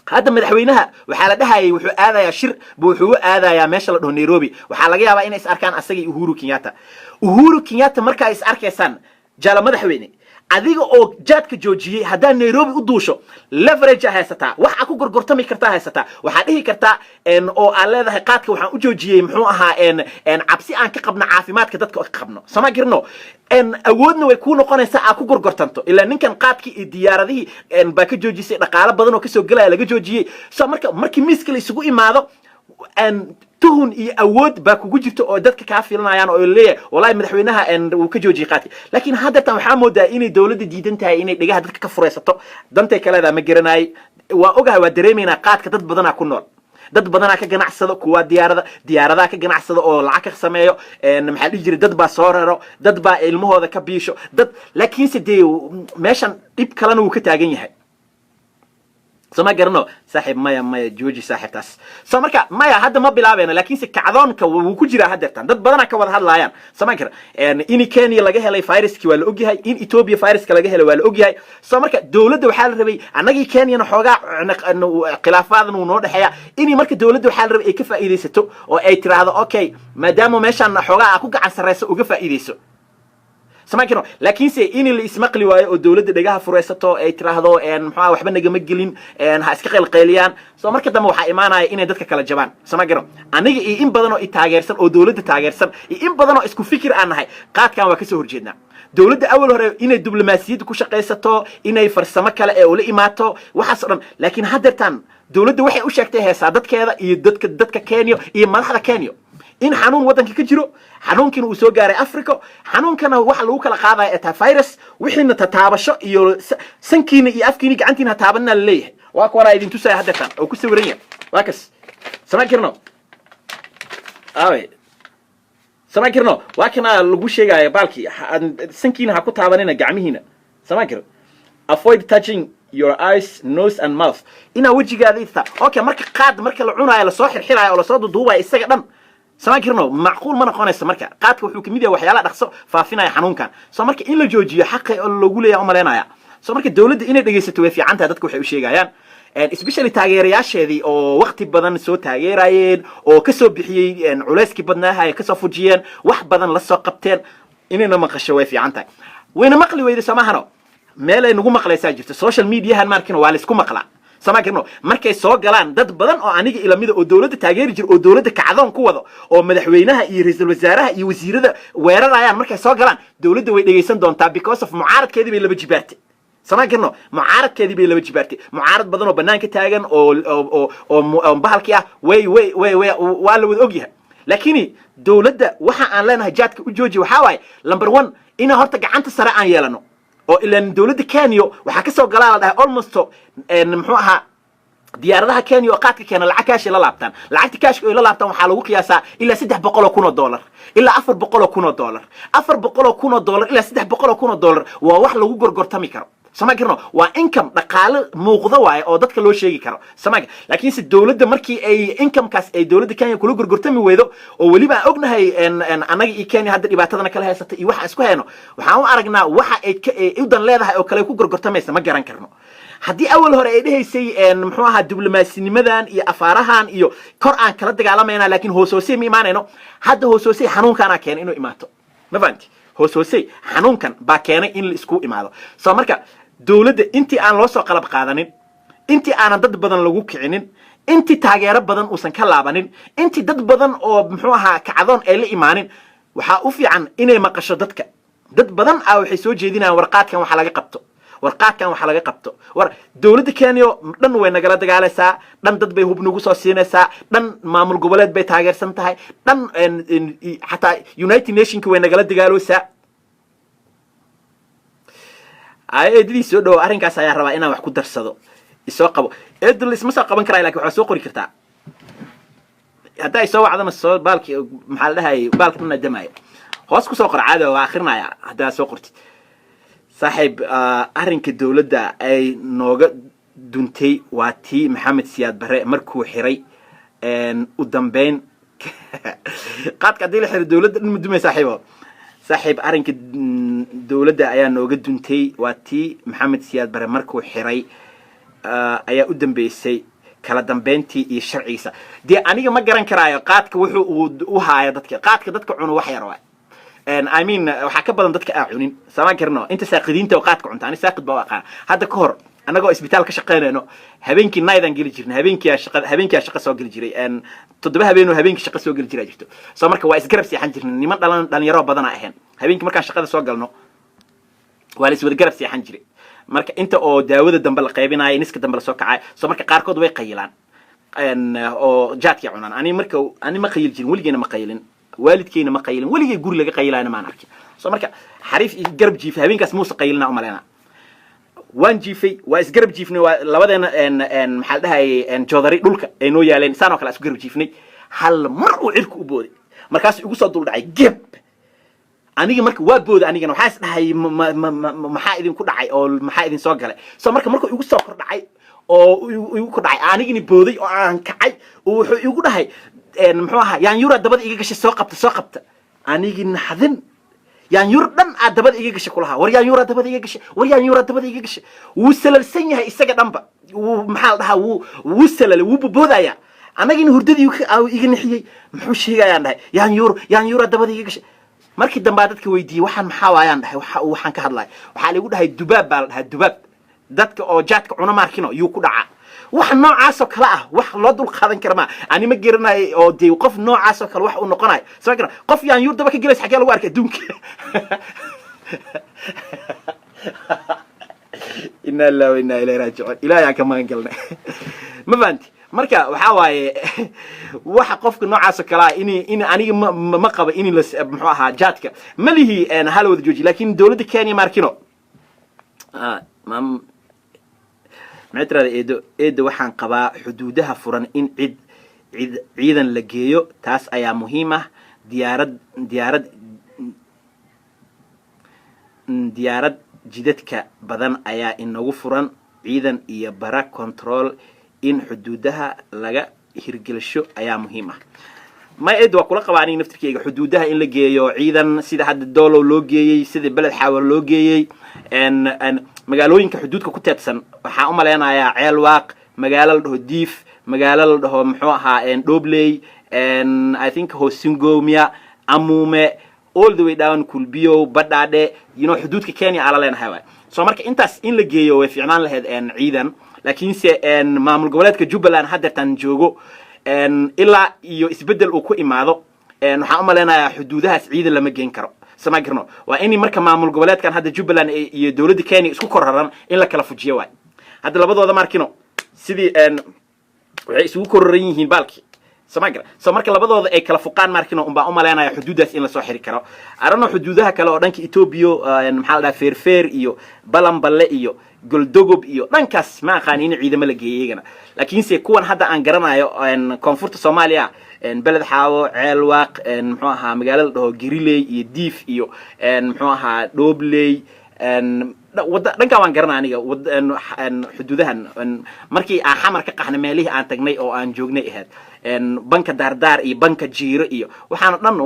Hadda madaxweynaha waxaa la dhahayay wuxuu aadayaa shir bu wuxuu u aadayaa meesha la dhaho Nairobi. Waxaa laga yaabaa inay is arkaan asaga iyo Uhuru Kenyatta. Uhuru Kenyatta marka ay is arkaysaan, jaala madaxweyne, adiga oo jaadka joojiyey haddaa Nairobi u duusho, leverage haysataa, waxaa ku gorgortami kartaa haysataa. Waxaa dhihi kartaa oo aan leedahay qaadka waxaan u joojiyey, muxuu ahaa, cabsi aan ka qabno caafimaadka dadka ka qabno, sama garno? Awoodna way kuu noqonaysaa aa ku gorgortanto, ilaa ninkan qaadkii iyo diyaaradihii baa ka joojisay, dhaqaalo badan oo kasoo gelaya laga joojiyey. So marka markii miiska la isugu imaado, tuhun iyo awood baa kugu jirta oo dadka kaa filanayaan oo leeyahay: "Wallahi madaxweynaha wuu ka joojiyey qaadki." Laakiin haddeertan waxaa moodaa inay dowladda diidan tahay inay dhegaha dadka ka furaysato. Dantay kaleedaa ma garanaay. Waa ogahay, waa dareemaynaa, qaadka dad badanaa ku nool, dad badanaa ka ganacsado, kuwa diyaaradaha ka ganacsado oo lacag ka sameeyo, maxaa dhihi jiray, dad baa soo raro, dad baa ilmahooda ka biisho dad, laakiinse dee meeshan dhib kalena wuu ka taagan yahay, soo ma garano saaxiib? Maya, maya, jooji saaxiibtaas. So marka maya, hadda ma bilaabayno, laakiinse kacdoonka wuu ku jiraa haddeertan, dad badanaa ka wada hadlaayaan, soo ma gara? In Kenya laga helay viruskii waa la ogyahay, in Ethiopia viruska laga helay waa la ogyahay. So marka dowladda waxaa la rabay, annagii Kenyana xoogaa khilaafaadna wuu noo dhexeeya, inay marka dowladda waxaa la rabay ay ka faa'iidaysato oo ay tiraahdo: "Okay, maadaama meeshaan xoogaa aa ku gacan sarreyso, uga faa'iidayso." Samayn, laakiinse in la ismaqli waayo oo dowladda dhegaha furaysato ay tiraahdo muxuu waxba nagama gelin, ha iska qaylqayliyaan. So marka dambe waxaa imaanaya inay dadka kala jabaan, sama garo? Aniga iyo in badan oo i taageersan oo dowladda taageersan iyo in badan oo isku fikir aan nahay, qaadkan waa kasoo horjeednaa. Dowladda awal hore inay diblomaasiyadda ku shaqaysato, inay farsamo kale ee ula imaato, waxaas o dhan, laakiin haddeertan dowladda waxay u sheegtay heesaa dadkeeda iyo dadka Kenya iyo madaxda Kenya in xanuun waddanka ka jiro, xanuunkiina uu soo gaaray Africa, xanuunkana waxa lagu kala qaadaya ee tahay virus, wixiina tataabasho iyo sankiina iyo afkiina gacantiina ha taabanina laleeyahay. Waa kuwanaa idin tusaya haddeertan oo ku sawiran yahay, waa kas, samayn karno? Aawe, samayn karno? Waa kana lagu sheegaya baalkii, sankiina ha ku taabanina, gacmihiina, samayn karo? Avoid touching your eyes, nose and mouth, inaa wejigaada ita. Okay, marka qaad marka la cunaayo, lasoo xirxiraayo oo lasoo duduubayo isaga dhan, samayn karno? Macquul ma noqonayso. Marka qaadka wuxuu kamid yahay waxyaalaha dhaqso faafinaya xanuunkan. So marka in la joojiyo xaqa oo loogu leeyahay umalaynaya. So marka dowladda inay dhegaysato way fiican tahay dadka waxay u sheegayaan, especially taageerayaasheedii oo waqti badan soo taageerayeen oo kasoo bixiyey culayskii badnaaha ay kasoo fujiyeen, wax badan la soo qabteen, inayna maqasho way fiican tahay. Wayna maqli weyday, soomahano? Meel ay nagu maqlaysaa jirto, social mediahan markino waa laysku maqlaa, sama karno? Markay soo galaan dad badan oo aniga ilamida oo dowladda taageeri jira oo dowladda kacdoon ku wado oo madaxweynaha iyo ra-iisul wasaaraha iyo wasiirada weerarayaan, markay soo galaan dowladda way dhegaysan doontaa, because of mucaaradkeedii bay laba jibaartay, sama karno? Mucaaradkeedii bay laba jibaartay. Mucaarad badan oo banaanka taagan oo bahalkii ah way way way way waa la wada ogyahay. Laakiin dowladda waxa aan leenahay jaadka u jooji waxaa waaye, number one, inaan horta gacanta sare aan yeelano oo ilaan dowladda Kenya waxaa kasoo galaa la dhahay almost, muxuu ahaa, diyaaradaha Kenya oo qaadka keena lacag kaashi la laabtaan. Lacagta kaashka ay la laabtaan waxaa lagu qiyaasaa ilaa $300,000 ilaa $400,000. $400,000 ilaa $300,000 waa wax lagu gorgortami karo, sama karno? Waa income, dhaqaale muuqdo waaye oo dadka loo sheegi karo, sama? Laakiinse dowladda markii ay incomekaas ay dowladda Kenya kula gorgortami weydo, oo weliba aan ognahay annaga iyo Kenya hadda dhibaatadana kala haysata iyo waxa isku hayno, waxaan u aragnaa waxa ay u dan leedahay oo kale ku gorgortamaysa ma garan karno. Haddii awal hore ay dhehaysay, muxuu ahaa, diblomaasinimadan iyo afaarahan iyo kor aan kala dagaalamayna, laakiin hoos hoosey ma imaanayno. Hadda hoos hoosey xanuunkaanaa keenay inuu imaato. Ma fahanti? Hoos hoosey xanuunkan baa keenay in la isku imaado. So marka dowladda intii aan loo soo qalab qaadanin, intii aanan dad badan lagu kicinin, intii taageero badan uusan ka laabanin, intii dad badan oo, muxuu ahaa, kacdoon ay la imaanin, waxaa u fiican inay maqasho dadka. Dad badan ah waxay soo jeedinayaan warqaadkan waxa laga qabto, warqaadkan waxa laga qabto. War dowladda Kenya dhan way nagala dagaalaysaa, dhan dad bay hub nagu soo siinaysaa, dhan maamul goboleed bay taageersan tahay, dhan xataa United Nationka way nagala dagaaloosaa. Eedadii soo dhawo. Arrinkaas ayaa rabaa inaan wax ku darsado. Isoo qabo, eedo. Isma soo qaban karaa, lakin waxaa soo qori kartaa haddaa isoo wacdana. Soo baalki, maxaa la dhahayay, baalka dhan damaya hoos kusoo qor. Caadi waa akrinaya haddaa soo qortid. Saaxiib, arrinka dowladda ay nooga duntay waa tii Maxamed Siyaad Barre markuu xiray u dambeyn qaadka. Haddii la xiro dowladda dhan ma dumay, saaxiibo? Saaxiib, arrinka dowladda ayaa nooga duntay waa tii Maxamed Siyaad Barre markuu xiray ayaa u dambeysay kala dambeyntii iyo sharcigiisa. Dee aniga ma garan karaayo qaadka wuxuu uu u haayo dadka. Qaadka dadka cuno wax yar waay. I mean, waxaa ka badan dadka aa cunin. Sama karno inta saaqidiinta oo qaadka cunta. Ani saaqid baa u aqaana. Hadda ka hor annagoo isbitaal ka shaqaynayno, habeenkii night-aan geli jirnay. Habeenkii aa shaqa soo geli jiray. 7 habeenoo habeenkii shaqa soo geli jiraa jirto. So marka waa isgarab seexan jirnay. Niman dhalan dhalinyaro badanaa ahayn. Habeenkii markaan shaqada soo galno waa la iswada garab seexan jiray. Marka inta oo daawada dambe la qaybinayo, niska dambe lasoo kacay. So marka qaarkood way qayilaan oo jaadkay cunaan. Ani marka ani ma qayil jirin, weligeena ma qayilin, waalidkeyna ma qayilin, weligay guri laga qayilayna maan arkin. So marka xariif iyo garab jiifay habeenkaas muuse qayilina umaleyna. Waan jiifay, waa isgarab jiifnay, waa labadeena, maxaa la dhahayay, joodari dhulka ay noo yaaleen saan oo kale isku garab jiifnay. Hal mar uu cirku u booday, markaasuu igu soo dul dhacay geb. Aniga marka waa booday. Anigana waxaa is dhahay, maxaa idinku dhacay oo maxaa idin soo galay? So marka markuu igu soo kor dhacay oo igu kor dhacay, anigini booday oo aan kacay, oo wuxuu igu dhahay, muxuu ahaa, "Yaanyura dabada iga gashay, soo qabta, soo qabta." Anigii naxdin, yaanyur dhan aad dabada iga gashay kulahaa. "War yaanyura dabada iga gashay, war yaanyura dabada iga gashay." Wuu salalsan yahay isaga dhanba. Wuu, maxaa la dhahaa, wuu salalay, wuu boboodaya. Anagina hurdadii iga nixiyey. Muxuu sheegayaan dhahay? "Yaanyur, yaanyura dabada iga gashay." Markii dambaa dadka weydiiyey, "Waxaan maxaa waayaan?" dhahay. Waxa waxaan ka hadlaya waxaa laigu dhahay dubaab baa la dhahaa. Dubaab dadka oo jaadka cuna maarkino yuu ku dhacaa. Wax noocaasoo kale ah wax loo dul qaadan kara ma ani ma garanayo. Oo dee qof noocaasoo kale wax uu noqonayo soo gara, qof yaanyuur daba ka gelaysa xagee lagu arkay adduunka? Inna lillahi wa inna ilayhi raajicuun. Ilahay aan ka magan galnay. Ma fahanti? Marka waxaa waaye waxa qofka noocaasoo kale ah in aniga ma qabo in la, muxuu ahaa, jaadka ma lihi hala wada jooji, laakiin dowladda Kenya maarkino mam maxay tirahda. Eedo, eedo, waxaan qabaa xuduudaha furan in cid ciidan la geeyo. Taas ayaa muhiim ah. Diyaarad jidadka badan ayaa inagu furan, ciidan iyo bara control in xuduudaha laga hirgelsho ayaa muhiim ah. May eed, waa kula qabaa aniga naftirkeyga xuduudaha in la geeyo ciidan, sida hadda Doolow loo geeyey, sida Beled Xaawa loo geeyey, magaalooyinka xuduudka ku teedsan. Waxaan u malaynayaa Ceelwaaq, magaalo la dhaho Diif, magaalo la dhaho, muxuu ahaa, Dhobley, I think Hoosingomia, Amume, all the way down Kulbiyo, Badhaadhe, xuduudka Kenya ala leenahay waay. So marka intaas in la geeyo way fiicnaan lahayd ciidan. Laakiinse maamul goboleedka Jubbaland haddeertaan joogo, ilaa iyo isbeddel uu ku imaado, waxaan u malaynayaa xuduudahaas ciidan lama geen karo. Sama garno? Waa in marka maamul goboleedkan hadda Jubbaland iyo dowladda Kenya isku kor raran in la kala fujiyo waay. Hadda labadooda markino sidii waxay isugu kororan yihiin baalki. Sama gara? So marka labadooda ay kala fuqaan markino unbaa umalaynaya xuduuddaas in lasoo xiri karo arano. Xuduudaha kale oo dhanka Etoobiya, maxaa la dhaha, Feerfeer iyo Balanballe iyo Goldogob iyo dhankaas, ma aqaani in ciidamo la geeyay iyagana. Laakiinse kuwan hadda aan garanayo, koonfurta Soomaaliya, Beled Xaawo, Ceelwaaq, muxuu ahaa, magaalada la dhaho Giriley iyo Diif iyo, muxuu ahaa, Dhobley, wada dhankaan waan garanaa aniga. Xuduudahan markii aan Xamar ka qaxnay, meelihii aan tagnay oo aan joognay ahayd banka Daardaar iyo banka Jiiro iyo waxaan o dhan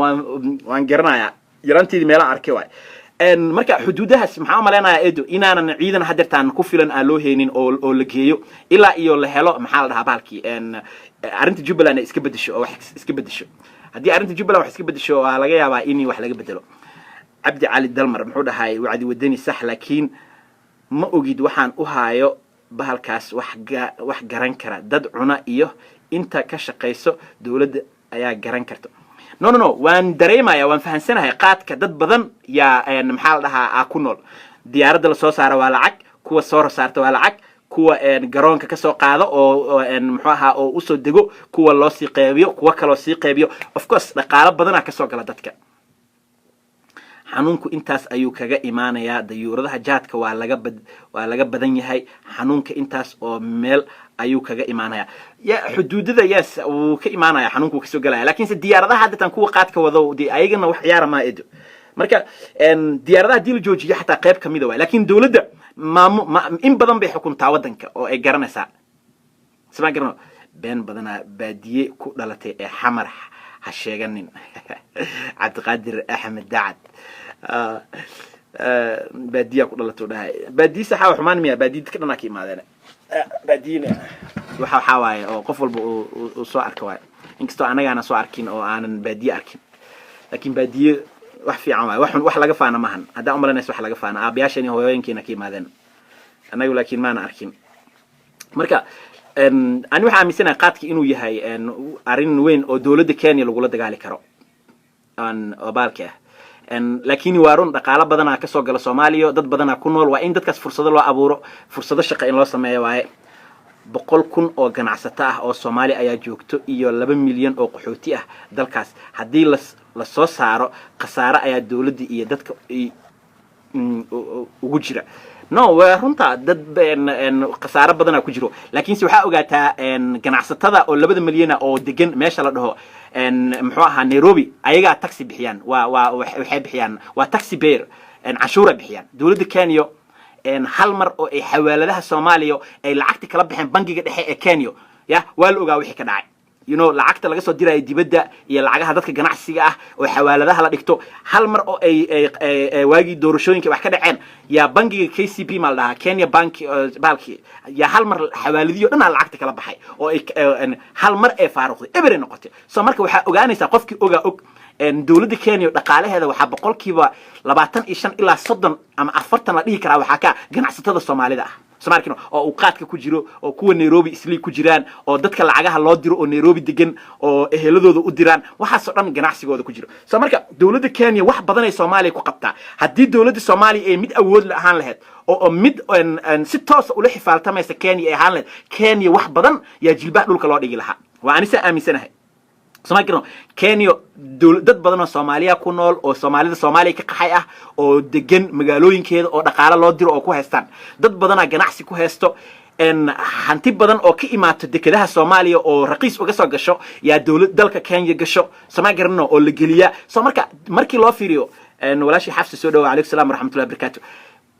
waan garanayaa. Yaraanteedii meelaan arkay waay. Marka xuduudahaas maxaa umalaynayaa, edo, inaanan ciidan hadeertaan ku filan aan loo heynin oo la geeyo ilaa iyo la helo, maxaa la dhahaa, bahalkii arrinta Jubbaland ay iska bedesho oo wax iska bedesho. Haddii arrinta Jubbaland wax iska bedesho, waa laga yaabaa in wax laga bedelo. Cabdi Cali Dalmar muxuu dhahay? Wacdi wadani sax, laakiin ma ogid waxaan u haayo bahalkaas wax garan kara dad cuna iyo inta ka shaqayso dowladda ayaa garan karta. No, no, no, waan dareemaya, waan fahansanahay. Qaadka dad badan yaa maxaa la dhahaa, aa ku nool. Diyaaradda lasoo saara waa lacag, kuwa soo saarta waa lacag, kuwa garoonka kasoo qaado oo muxuu ahaa, oo usoo dego, kuwa loo sii qeybiyo, kuwa kaloo sii qeybiyo. Of course, dhaqaalo badanaa kasoo gala dadka. Xanuunku intaas ayuu kaga imaanayaa dayuuradaha jaadka. Waa laga badan yahay. Xanuunka intaas oo meel ayuu kaga imaanaya ya xuduudada. Yes, wuu ka imaanaya, xanuunku wuu kasoo gelaya, lakinse diyaaradaha haddatan kuwa qaadka wado dee ayagana wax ciyaara maa, edo. Marka diyaaradaha hadii la joojiyo xataa qayb kamida waay, lakin dowladda maamu ma in badan bay xukuntaa waddanka oo ay garanaysaa. Sima garano been badanaa. Baadiye ku dhalatay ee Xamar ha sheeganin. Cabdiqaadir Axmed Dacad, baadiyaa ku dhalatay u dhahay. Baadiye saxa xumaan miya? Baadiye dadka dhanaa ka imaadeen. Baadiyena waxaa waaye oo qof walba uu soo arka waaye, inkastoo annagaana soo arkin oo aanan baadiye arkin, laakiin baadiye wax fiican waaye. Wax wax laga faana maahan. Haddaa umalanaysa wax laga faana, aabayaashan iyo hooyooyinkeena ka yimaadeen, annagu laakiin maana arkin. Marka ani waxaa aaminsanahay qaadka inuu yahay arrin weyn oo dowladda Kenya lagula dagaali karo aan oo baalka ah. Laakiin waa run, dhaqaalo badanaa kasoo gala Soomaaliya, dad badanaa ku nool. Waa in dadkaas fursado loo abuuro, fursado shaqa in loo sameeyo waaye. 100,000 oo ganacsato ah oo Soomaali ayaa joogto iyo 2 milyan oo qaxooti ah dalkaas. Haddii la soo saaro, khasaare ayaa dowladda iyo dadka ugu jira. No, waa runta, dad khasaare badanaa ku jiro, laakiinse waxaa ogaataa ganacsatada oo 2da milyana oo degan meesha la dhaho muxuu ahaa, Nairobi, ayagaa tax bixiyaan. Waa waxay bixiyaan, waa tax payer, canshuura bixiyaan dowladda Kenya. Hal mar oo ay xawaaladaha Soomaaliya ay lacagta kala baxeen bangiga dhexe ee Kenya, ya waa la ogaa wixii ka dhacay. Lacagta laga soo diraayo dibadda iyo lacagaha dadka ganacsiga ah oo xawaaladaha la dhigto, hal mar oo ay waagii doorashooyinka wax ka dhaceen, yaa bangiga KCB maa la dhahaa, Kenya Bank baalki, yaa hal mar xawaaladiyo dhan aa lacagta kala baxay oo ay hal mar ee faaruqday, ebere noqotay. So marka waxaa ogaanaysaa, qofkii ogaa og, dowladda Kenya dhaqaalaheeda waxaa 25% ilaa 30 ama 40 la dhihi karaa waxaa ka ganacsatada Soomaalida ah. Soomaalkino oo uu qaadka ku jiro, oo kuwa Nairobi Islii ku jiraan, oo dadka lacagaha loo diro oo Nairobi degan oo eheladooda u diraan, waxaasoo dhan ganacsigooda ku jiro. So marka dowladda Kenya wax badan ay Soomaaliya ku qabtaa. Haddii dowladda Soomaaliya ay mid awood la ahaan lahayd oo mid si toosa ula xifaaltamaysa Kenya ay ahaan lahayd, Kenya wax badan yaa jilbaha dhulka loo dhigi lahaa. Waa anisa aaminsanahay. Soma garano, Kenya dad badan oo Soomaaliya ku nool oo Soomaalida Soomaaliya ka qaxay ah oo degan magaalooyinkeeda oo dhaqaalo loo diro oo ku haystaan, dad badanaa ganacsi ku haysto, hanti badan oo ka imaato dekedaha Soomaaliya oo raqiis uga soo gasho yaa dowlad dalka Kenya gasho. Soma garano, oo la geliyaa. So marka markii loo fiiriyo, walaashii Xafsi soo dhawa, calaykum salam waraxmatullahi wabarakatu.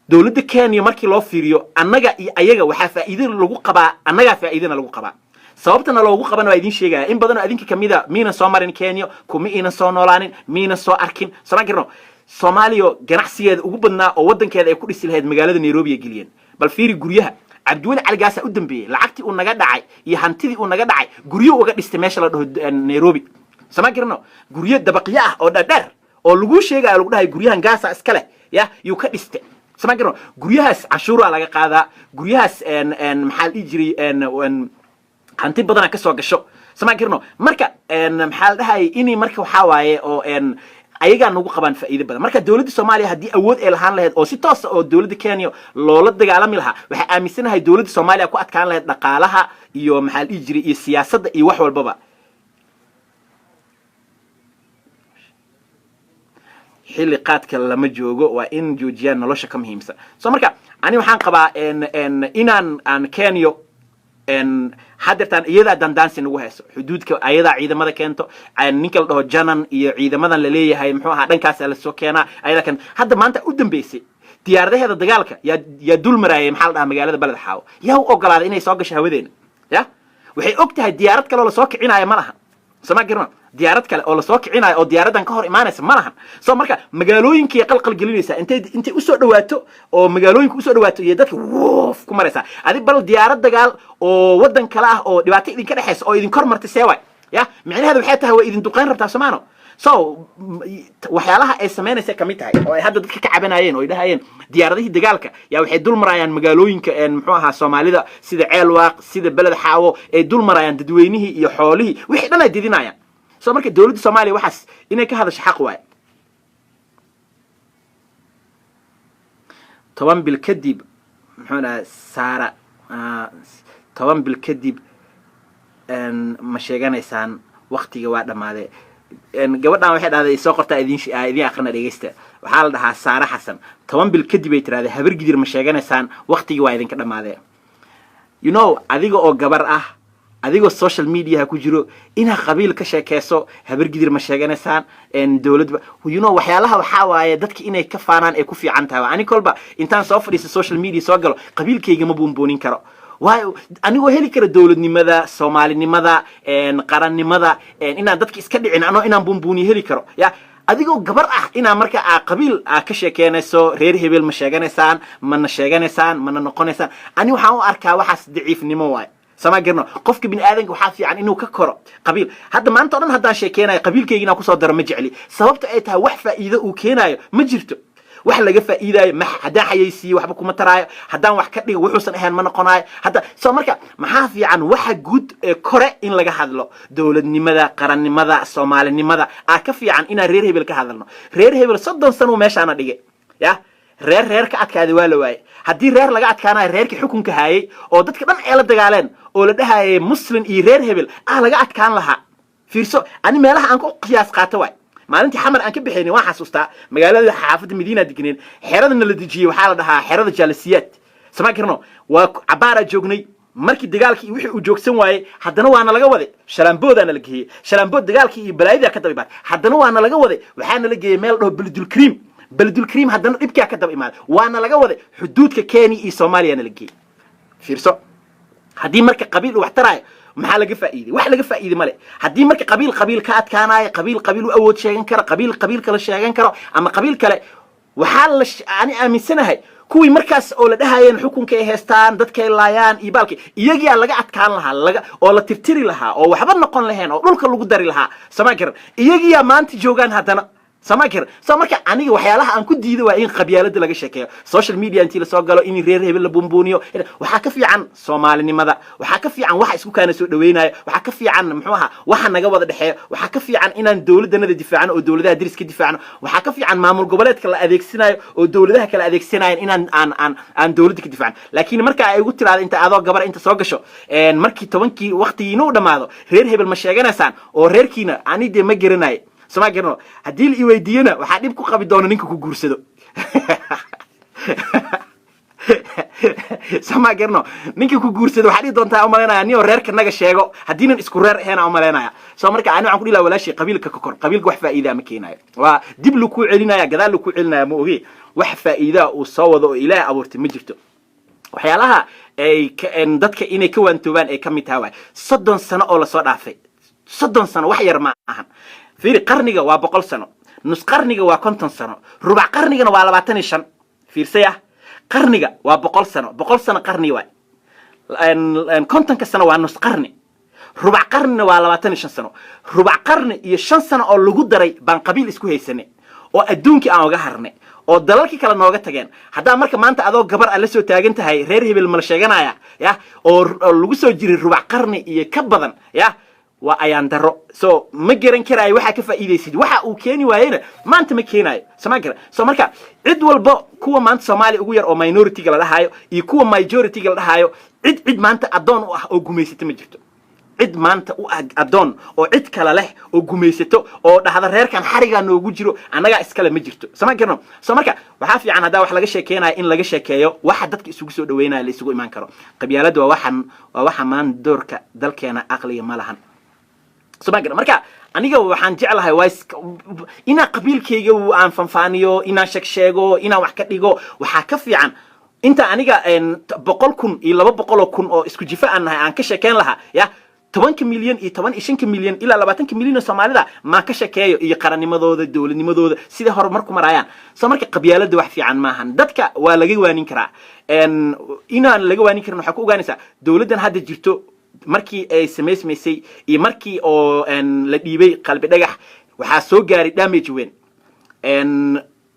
Dowladda Kenya markii loo fiiriyo, annaga iyo ayaga waxaa faa'iido lagu qabaa, annagaa faa'iidana lagu qabaa. Sababtana loogu qabana waa idin sheegaya. In badan oo adinka kamida miinan soo marin Kenya, kuma iinan soo noolaanin, miinan soo arkin. Soma garno, Soomaaliya ganacsigeeda ugu badnaa oo waddankeeda ay ku dhisi lahayd magaalada Nairobi ay geliyeen. Bal fiiri guryaha Cabdiweli Cali Gaasaa u dambeeyey. Lacagtii uu naga dhacay iyo hantidii uu naga dhacay guryo uga dhistay meesha la dhaho Nairobi. Sama garno, guryo dabaqyo ah oo dhadheer oo laguu sheegayo, lagu dhahay guryahan Gaasa iska leh, ya yuu ka dhistay. Sama garno, guryahaas canshuuraa laga qaadaa. Guryahaas maxaa la dhihi jiray, hanti badanaa kasoo gasho. Sama garno, marka maxaa la dhahayay inay marka waxaa waaye oo ayagaa nagu qabaan faa'iido badan. Marka dowladda Soomaaliya haddii awood ay lahaan lahayd oo si toosa oo dowladda Kenya loola dagaalami lahaa, waxaa aaminsanahay dowladda Soomaaliya ku adkaan lahayd dhaqaalaha iyo maxaa la dhihi jiray iyo siyaasadda iyo wax walbaba. Xilli qaadka lama joogo, waa in joojiyaan, nolosha ka muhiimsan. So marka ani waxaan qabaa inaan aan Kenya hadeertaan iyadaa dandaansi nagu hayso xuduudka, ayadaa ciidamada keento, ninka la dhaho Janan iyo ciidamadan laleeyahay muxuu ahaa, dhankaasaa lasoo keenaa, ayadaa keento. Hadda maanta u dambeysay diyaaradaheeda dagaalka yaa dul maraayay, maxaa la dhahaa, magaalada Baled Xaawo. Yaa u ogolaaday inay soo gasho hawadeena? Ya waxay og tahay diyaarad kaloo lasoo kicinaayo ma laha. Sama garano, Diyaarad kale oo lasoo kicinayo oo diyaaraddan ka hor imaanaysa ma lahan. So marka magaalooyinkii qalqal gelinaysaa, intay usoo dhawaato oo magaalooyinka usoo dhawaato iyo dadka woof ku maraysaa. Adi bal diyaarad dagaal oo waddan kale ah oo dhibaato idinka dhexaysa oo idin kor martay, see waay? Ya, micnaheedu waxay tahay waa idin duqayn rabtaa, somaano? So waxyaalaha ay samaynaysa kamid tahay oo ay hadda dadka ka cabanayeen oo ay dhahayeen diyaaradihii dagaalka yaa waxay dul marayaan magaalooyinka, muxuu ahaa, Soomaalida, sida Ceelwaaq, sida Beled Xaawo, ay dul marayaan dadweynihii iyo xoolihii, wixii dhan ay didinayaan. So marka dowladda Soomaaliya waxaas inay ka hadasho xaq waaye. 10 bil kadib, muxuu dhahay Saara, 10 bil kadib ma sheeganaysaan? Waktiga waa dhammaadee. Gabadhan waxay dhahday, soo qortaa, idin idin aqrina, dhegeysta. Waxaa la dhahaa Saare Xasan. 10 bil kadib ay tirahdee, Habargidir ma sheeganaysaan? Waktigii waa idinka dhammaadee. Adiga oo gabar ah, adigoo social mediaha ku jiro, inaa qabiil ka sheekeyso, Habargidir ma sheeganaysaan, dowladba, waxyaalaha waxaa waaye dadka inay ka faanaan ay ku fiican tahay. Ani kolba intaan soo fadhiisto social media soo galo, qabiilkayga ma buunbuunin karo, waayo anigoo heli kara dowladnimada, Soomaalinimada, qarannimada, inaan dadka iska dhicin anoo inaan buunbuuniyo heli karo. Ya, adigoo gabar ah inaa marka aa qabiil aa ka sheekeynayso, reer hebel ma sheeganaysaan, mana sheeganaysaan, mana noqonaysaan, ani waxaan u arkaa waxaas daciifnimo waaye. Sama garno, qofka bini aadanka waxaa fiican inuu ka koro qabiil. Hadda maanta o dhan haddaan sheekeynayo, qabiilkayga inaan kusoo daro ma jecli, sababta ay tahay wax faa'iido uu keenaayo ma jirto. Wax laga faa'iidaayo ma, haddaan xayaysiiyo waxba kuma taraayo, haddaan wax ka dhigo wuxuusan ahayn ma noqonaayo hadda. So marka maxaa fiican? Waxa guud ee kore in laga hadlo, dowladnimada, qarannimada, Soomaalinimada aa ka fiican inaan reer hebel ka hadalno. Reer hebel 30 sano meeshaana dhigay. Ya, reer reer ka adkaaday waa la waayey. Haddii reer laga adkaanayo, reerkii xukunka haayey oo dadka dhan ay la dagaaleen oo la dhahayay Muslim iyo reer hebel ah laga adkaan lahaa. Fiirso, ani meelaha aan ku qiyaas qaato waay. Maalintii Xamar aan ka bixaynin waan xasuustaa, magaalada xaafadda Madiina degneen, xeradana la dejiyey waxaa la dhahaa xerada Jaalasiyaad. Sama karno, waa cabaaraa joognay. Markii dagaalkii wixii uu joogsan waayey, haddana waana laga waday, Shalaamboodaana la geeyey. Shalaambood dagaalkii iyo balaayadaa ka daba imaatay. Haddana waana laga waday, waxaana la geeyey meel dhaho Beledulkariim. Beledulkariim haddana dhibkaa ka daba imaaday, waana laga waday, xuduudka Kenya iyo Soomaaliyana la geeyey. Fiirso, haddii marka qabiil uu wax taraayo, maxaa laga faa'iiday? Wax laga faa'iiday male. Haddii marka qabiil qabiil ka adkaanayo, qabiil qabiil u awood sheegan karo, qabiil qabiil kale sheegan karo ama qabiil kale, waxaa la ani aaminsanahay kuwii markaas oo la dhahayeen xukunka ay haystaan, dadkay laayaan iyo baalki, iyagiyaa laga adkaan lahaa, laga oo la tirtiri lahaa oo waxba noqon lahayn oo dhulka lagu dari lahaa. Sama garan, iyagiyaa maanta joogaan haddana. Sama garan. So marka aniga waxyaalaha aan ku diido waa in qabyaalada laga sheekeeyo social media intii lasoo galo, in reer hebel la buunbuuniyo. Waxaa ka fiican Soomaalinimada, waxaa ka fiican waxa isku kaana soo dhaweynayo, waxaa ka fiican, muxuu ahaa, waxa naga wada dhexeeyo, waxaa ka fiican inaan dowladdanada difaacno oo dowladaha deriska difaacno, waxaa ka fiican maamul goboleedka la adeegsanayo oo dowladaha kale adeegsanayan inaan aan dowladda ka difaacno. Laakiin marka ay igu tiraado, inta adoo gabar inta soo gasho, markii tobankii waqtigiina u dhammaado, reer hebel ma sheeganaysaan oo reerkiina, ani dee ma garanayo. Soma garano, haddii la iweydiiyona waxaa dhib ku qabi doono ninka ku guursado. Sama garno, ninka ku guursado waxaa dhihi doontaa, umalaynaya, nin oo reerka naga sheego haddiinan isku reer ahayn, aan umalaynaya. So marka ani waxaan ku dhihi lahaa walaashii, qabiilka ka kor. Qabiilka wax faa'iidaa ma keenayo, waa dib lakuu celinaya, gadaal lakuu celinaya, ma ogi wax faa'iidaa uu soo wado oo Ilaahay abuurtay ma jirto. Waxyaalaha ay dadka inay ka waantoobaan ay ka mid tahay waay 30 sano oo lasoo dhaafay. 30 sano wax yar ma ahan. Fiiri, qarniga waa 100 sano, nus qarniga waa 50 sano, rubac qarnigana waa 25. Fiirsaya, qarniga waa 100 sano, 100 sano qarni waay. 50-ka sano waa nus qarni, rubac qarnina waa 25 sano. Rubac qarni iyo 5 sano oo lagu daray baan qabiil isku haysanay oo adduunkii aan uga harnay oo dalalkii kale nooga tageen. Haddaa marka maanta adoo gabar a la soo taagan tahay, reer hebel mala sheeganaya, ya, oo lagu soo jiray rubac qarni iyo ka badan, ya, waa ayaan daro. So ma garan karaayo waxaa ka faa'iidaysid. Waxa uu keeni waayena maanta ma keenaayo. Soma garan. So marka cid walba, kuwa maanta Soomaaliya ugu yar oo minority-ga la dhahaayo iyo kuwa majority-ga la dhahaayo, cid maanta addoon u ah oo gumaysata ma jirto. Cid maanta u ah addoon oo cid kale leh oo gumaysato oo dhahda reerkan xarigaa noogu jiro, annagaa iskale, ma jirto. Sama garno. So marka waxaa fiican haddaa wax laga sheekeynayo in laga sheekeeyo waxa dadka isugu soo dhaweynaya, la isugu imaan karo. Qabyaaladda waa waxan, waa waxa maan doorka dalkeena, aqliga ma lahan. Soma garan. Marka aniga waxaan jeclahay waa inaan qabiilkayga aan fanfaaniyo, inaan sheeg sheego, inaan wax ka dhigo. Waxaa ka fiican inta aniga 100,000 iyo 200,000 oo isku jifa aan nahay aan ka sheekeyn lahaa, ya. 10-ka milyan iyo 15-ka milyan ilaa 20-ka milyan oo Soomaalida maa ka shekeeyo iyo qarannimadooda, dowladnimadooda, siday horumar ku marayaan. So marka qabyaaladda wax fiican maahan. Dadka waa laga waanin karaa. Inaan laga waanin karin waxaa ku ogaanaysaa dowladdan hadda jirto markii ay samaysmaysay iyo markii oo la dhiibay Qalbi Dhagax, waxaa soo gaaray damage weyn.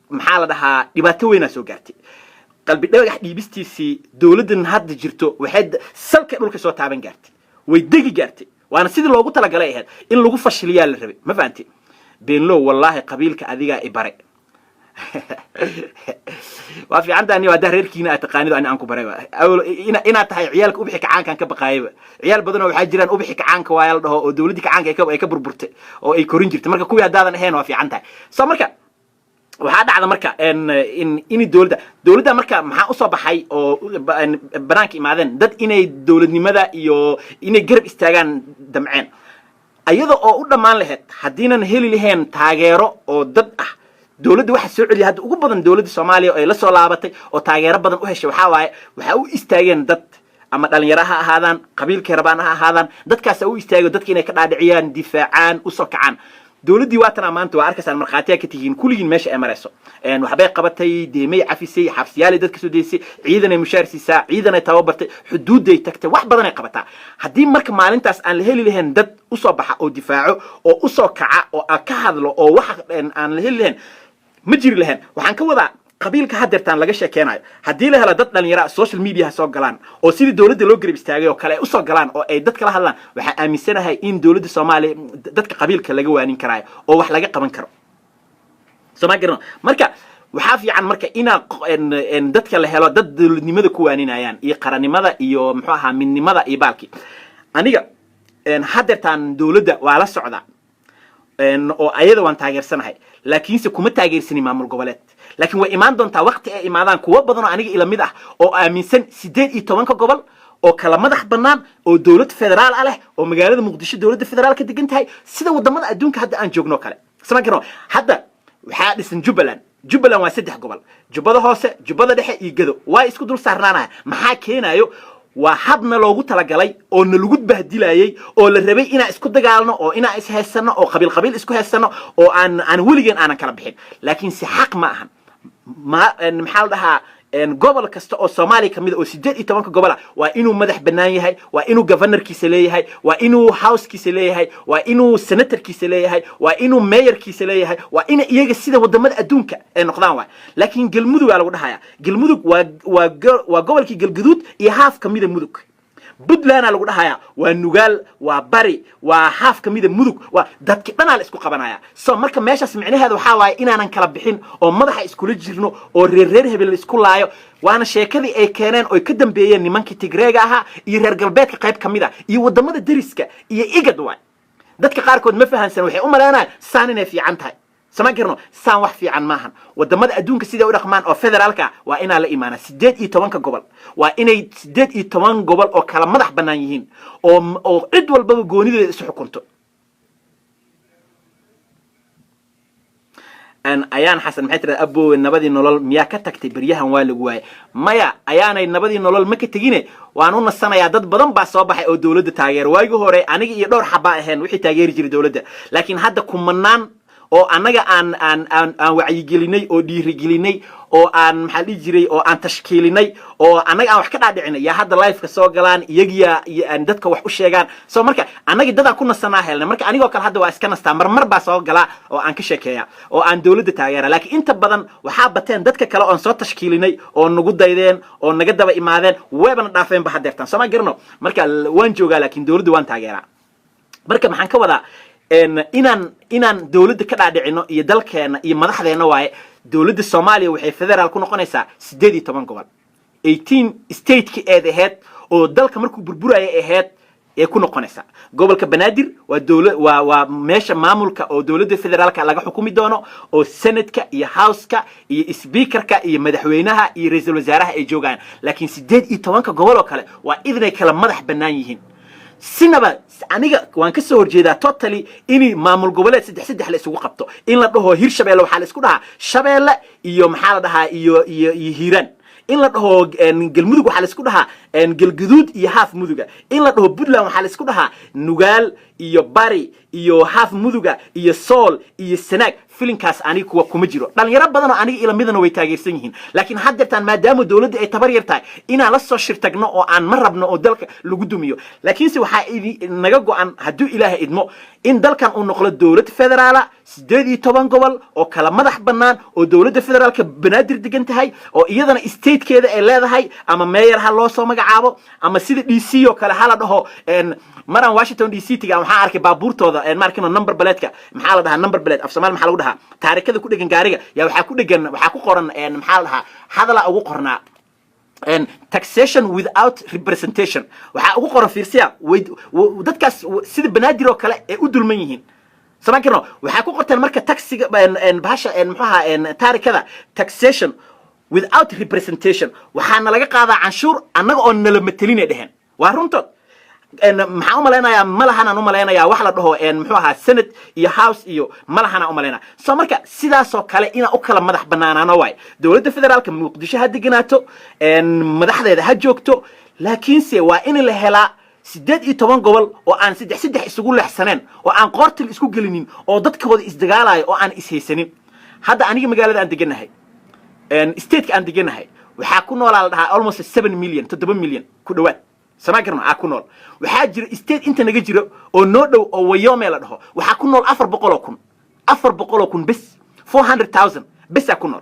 Maxaa la dhahaa, dhibaato weynaa soo gaartay Qalbi Dhagax dhiibistiisii. Dowladdan hadda jirto waxay salka dhulka soo taaban gaartay, way degi gaartay, waana sidii loogu talagalay ahayd in lagu fashiliyaa la rabay. Ma fahanti? Beenlow, wallaahi qabiilka adigaa i bare. Waa fiican tahay haddaa reerkiina aad taqaanido, ani aan ku baray inaad tahay ciyaalka ubixi kacaankaan ka baqaayaba. Ciyaal badanoo waxaa jiraan ubixi kacaanka waaya la dhaho oo dowladdii kacaanka ay ka burburtay oo ay korin jirtay. Marka kuwii haddaadan ahayn, waa fiican tahay. So marka waxaa dhacda marka in dowladda marka maxaa usoo baxay oo banaanka imaadeen dad inay dowladnimada iyo inay garab istaagaan damceen, ayada oo u dhammaan lahayd haddiinan heli lahayn taageero oo dad ah. Dowladda waxa soo celiya hadda ugu badan dowladda Soomaaliya oo ay la soo laabatay oo taageero badan u heshay, waxaa waaye waxaa u istaageen dad, ama dhalinyaro ha ahaadaan, qabiilkay rabaan ha ahaadaan, dadkaasa u istaago dadka inay ka dhaadhiciyaan, difaacaan, usoo kacaan dowladdii. Waatanaa maanta waa arkaysaan, markhaatiyaa ka tihiin kulligiin meesha ay marayso. Waxbay qabatay, deemay cafisay, xabsiyaalay dadka soo deysay, ciidanay mushaar siisaa, ciidanay tababartay, xuduudday tagtay, wax badanay qabataa. Haddii marka maalintaas aan la heli lahayn dad usoo baxa oo difaaco oo usoo kaca oo aan ka hadlo oo wax aan la heli lahayn, ma jiri lahayn. Waxaan ka wadaa qabiilka hadeertaan laga sheekeynayo, haddii la helo dad dhalinyara social media ha soo galaan oo sidii dowladda loo garab istaagay oo kale ay usoo galaan oo ay dad kala hadlaan, waxaan aaminsanahay in dowladda Soomaaliya dadka qabiilka laga waanin karaayo oo wax laga qaban karo. Soo ma garano? Marka waxaa fiican marka inaa dadka la helo dad dowladnimada ku waaninayaan iyo qarannimada iyo muxuu ahaa midnimada iyo baalkii. Aniga hadeertaan dowladda waa la socdaa oo ayada waan taageersanahay, laakiinse kuma taageersanin maamul goboleed. Laakiin way imaan doontaa waqti ay imaadaan kuwo badan oo aniga ila mid ah oo aaminsan 18-ka gobol oo kala madax bannaan oo dowlad federaal ah leh oo magaalada Muqdisho dowladda federaal ka degan tahay, sida wadamada adduunka hadda aan joogno kale. Sama karno, hadda waxaa dhisan Jubbaland. Jubbaland waa saddex gobol: Jubbada Hoose, Jubbada Dhexe iyo Gedo. Waa isku dul saarnaanaya. Maxaa keenayo? Waa habna loogu talagalay oo na lagu bahdilayay oo la rabay inaan isku dagaalno oo inaan ishaysano oo qabiil qabiil isku haysano oo aan weligeen aanan kala bixin. Laakiin si xaq ma ahan. Ma maxaa la dhahaa, gobol kasta oo Soomaaliya kamid a oo 18-ka gobol ah waa inuu madax bannaan yahay, waa inuu governorkiisa leeyahay, waa inuu housekiisa leeyahay, waa inuu senatorkiisa leeyahay, waa inuu mayorkiisa leeyahay, waa ina iyaga sida wadamada adduunka ay noqdaan waay. Laakiin Galmudug waa lagu dhahaya, Galmudug waa gobolkii Galgaduud iyo half kamida Mudug. Puntlandaa lagu dhahayaa, waa Nugaal, waa Bari, waa half kamida Mudug, waa dadki dhanaa la isku qabanaya. So marka meeshaas micnaheeda waxaa waaye inaanan kala bixin oo madaxa iskula jirno oo reer reer hebel la isku laayo. Waana sheekadii ay keeneen oy ka dambeeyeen nimankii Tigreega ahaa iyo reer galbeedka qayb ka mid ah iyo wadamada deriska iyo IGAD waay. Dadka qaarkood ma fahansan, waxay u malaynayaan saan inay fiican tahay. Sama karno, saan wax fiican maahan. Wadamada adduunka siday u dhaqmaan oo federaalka ah waa inaa la imaana 18-ka gobol, waa inay 18 gobol oo kala madax bannaan yihiin oo cid walbaba goonideeda isu xukunto. Ayaan Xasan maxay tirahdaa? Abowe, nabadii nolol miyaa ka tagtay? Beryahan waa lagu waayay. Maya, ayaanay nabadii nolol ma ka tegine, waan u nasanayaa. Dad badan baa soo baxay oo dowladda taageera. Waagii hore aniga iyo dhowr xabaa ahayn wixii taageeri jiray dowladda, laakiin hadda kumanaan oo annaga aan wacyigelinay oo dhiirigelinay oo aan maxaa dhihi jiray oo aan tashkiilinay oo annaga aan wax ka dhaadhicinay yaa hadda liveka soo galaan, iyagiya iyo aan dadka wax u sheegaan. So marka annagii dadaan ku nasanaa helnay. Marka anigoo kale hadda waa iska nastaa, marmar baa soo galaa oo aan ka sheekeeya oo aan dowladda taageera, laakiin inta badan waxaa bateen dadka kale oon soo tashkiilinay oo nagu daydeen oo naga daba imaadeen, weebana dhaafeenba hadeertaan. Soo ma garano? Marka waan joogaa, laakiin dowladda waan taageeraa. Marka maxaan ka wadaa, inaan dowladda ka dhaadhicino iyo dalkeena iyo madaxdeena waaye. Dowladda Soomaaliya waxay federaal ku noqonaysaa 18 gobol, 18 stateki eed ahayd oo dalka markuu burburaya ahayd ee ku noqonaysaa. Gobolka Banaadir waa dowla waa meesha maamulka oo dowladda federaalka laga xukumi doono oo senadka iyo houseka iyo speakerka iyo madaxweynaha iyo ra-iisul wasaaraha ay joogaan. Laakiin 18-ka gobol oo kale waa idinay kala madax bannaan yihiin. Sinaba aniga waan ka soo horjeedaa totally in maamul goboleed saddex saddex la isugu qabto, in la dhaho Hirshabeelle waxaa la isku dhahaa Shabeelle iyo maxaa la dhahaa iyo Hiiraan, in la dhaho Galmudug waxaa la isku dhahaa Galgaduud iyo half Muduga. In la dhaho Puntland waxaa la isku dhahaa Nugaal iyo Bari iyo half Muduga iyo Sool iyo Sanaag. Filinkaas aniga kuwa kuma jiro. Dhalinyaro badan oo aniga ila midana way taageersan yihiin, laakiin haddeertaan maadaama dowladda ay tabar yar tahay, inaan la soo shirtagno oo aan ma rabno oo dalka lagu dumiyo. Laakiinse waxaa idi naga go-an, hadduu Ilaahay idmo, in dalkan uu noqdo dowlad federaala, 18 gobol oo kala madax bannaan, oo dowladda federaalka Banaadir degan tahay, oo iyadana statekeeda ay leedahay, ama mayor ha loo soo magacaabo ama sida DC oo kale hala dhaho. Maraan Washington DC tiga, waxaan arkay baabuurtooda, maarkino number plateka, maxaa la dhahaa number plate af Soomaali? Maxaa lagu dhahaa taarikada ku dhegan gaariga? Yaa waxaa ku dhegan, waxaa ku qoran, maxaa la dhahaa, hadala ugu qornaa "taxation without representation" waxaa ugu qoran. Fiirsiya, way dadkaas sida Banaadir oo kale ay u dulman yihiin, samaan karno. Waxaa ku qorteen marka taxiga bahasha, muxuu ahaa, taarikada "taxation without representation", waxaana laga qaadaa canshuur annaga oo nala matelinay dheheen. Waa runtood. Maxaan u malaynayaa, ma lahanaan u malaynayaa wax la dhaho, muxuu ahaa, Senate iyo House iyo ma lahanaan u malaynaya. So marka sidaasoo kale inaan u kala madax banaanaano waay. Dowladda federaalka Muqdisho ha deganaato, madaxdeeda ha joogto, laakiinse waa in la helaa 18 gobol oo aan saddex saddex isugu leexsaneen, oo aan qoortil isku gelinin, oo dadkooda isdagaalayo, oo aan ishaysanin. Hadda aniga magaalada aan deganahay, stateka aan deganahay, waxaa ku noolaa la dhahaa almost 7 million, 7 milyan ku dhawaad, samaa karno, aa ku nool. Waxaa jira state inta naga jiro oo noo dhow oo Wyoming la dhaho, waxaa ku nool 400,000, 400,000 bes, 400,000 besaa ku nool.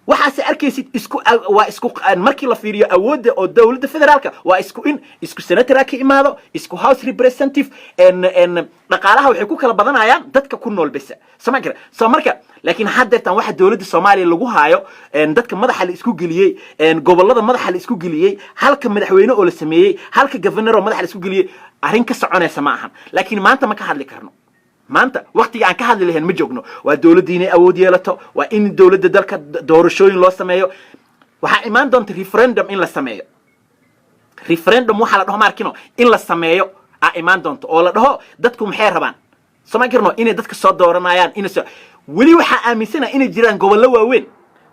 Waxaase arkaysid isku waa isku markii la fiiriyo awoodda oo dowladda federaalka waa isku in isku senatora ka imaado, isku House Representative. En dhaqaalaha waxay ku kala badanayaan dadka ku nool besa, sama kara. So marka laakiin haddeertan waxa dowladda Soomaaliya lagu haayo, dadka madaxa la isku geliyey, gobollada madaxa la isku geliyey, halka madaxweyne oo la sameeyey, halka governor oo madaxa la isku geliyey, arrin ka soconaysa ma ahan. Laakiin maanta ma ka hadli karno. Maanta waktiga aan ka hadli lahayn ma joogno. Waa dowladda inay awood yeelato, waa in dowladda dalka doorashooyin loo sameeyo. Waxaa imaan doonta referendum in la sameeyo. Referendum waxaa la dhaho, maarkino, in la sameeyo aa imaan doonto, oo la dhaho dadku maxay rabaan, soma karno, inay dadka soo dooranayaan inay soo. Weli waxaa aaminsana inay jiraan gobollo waaweyn,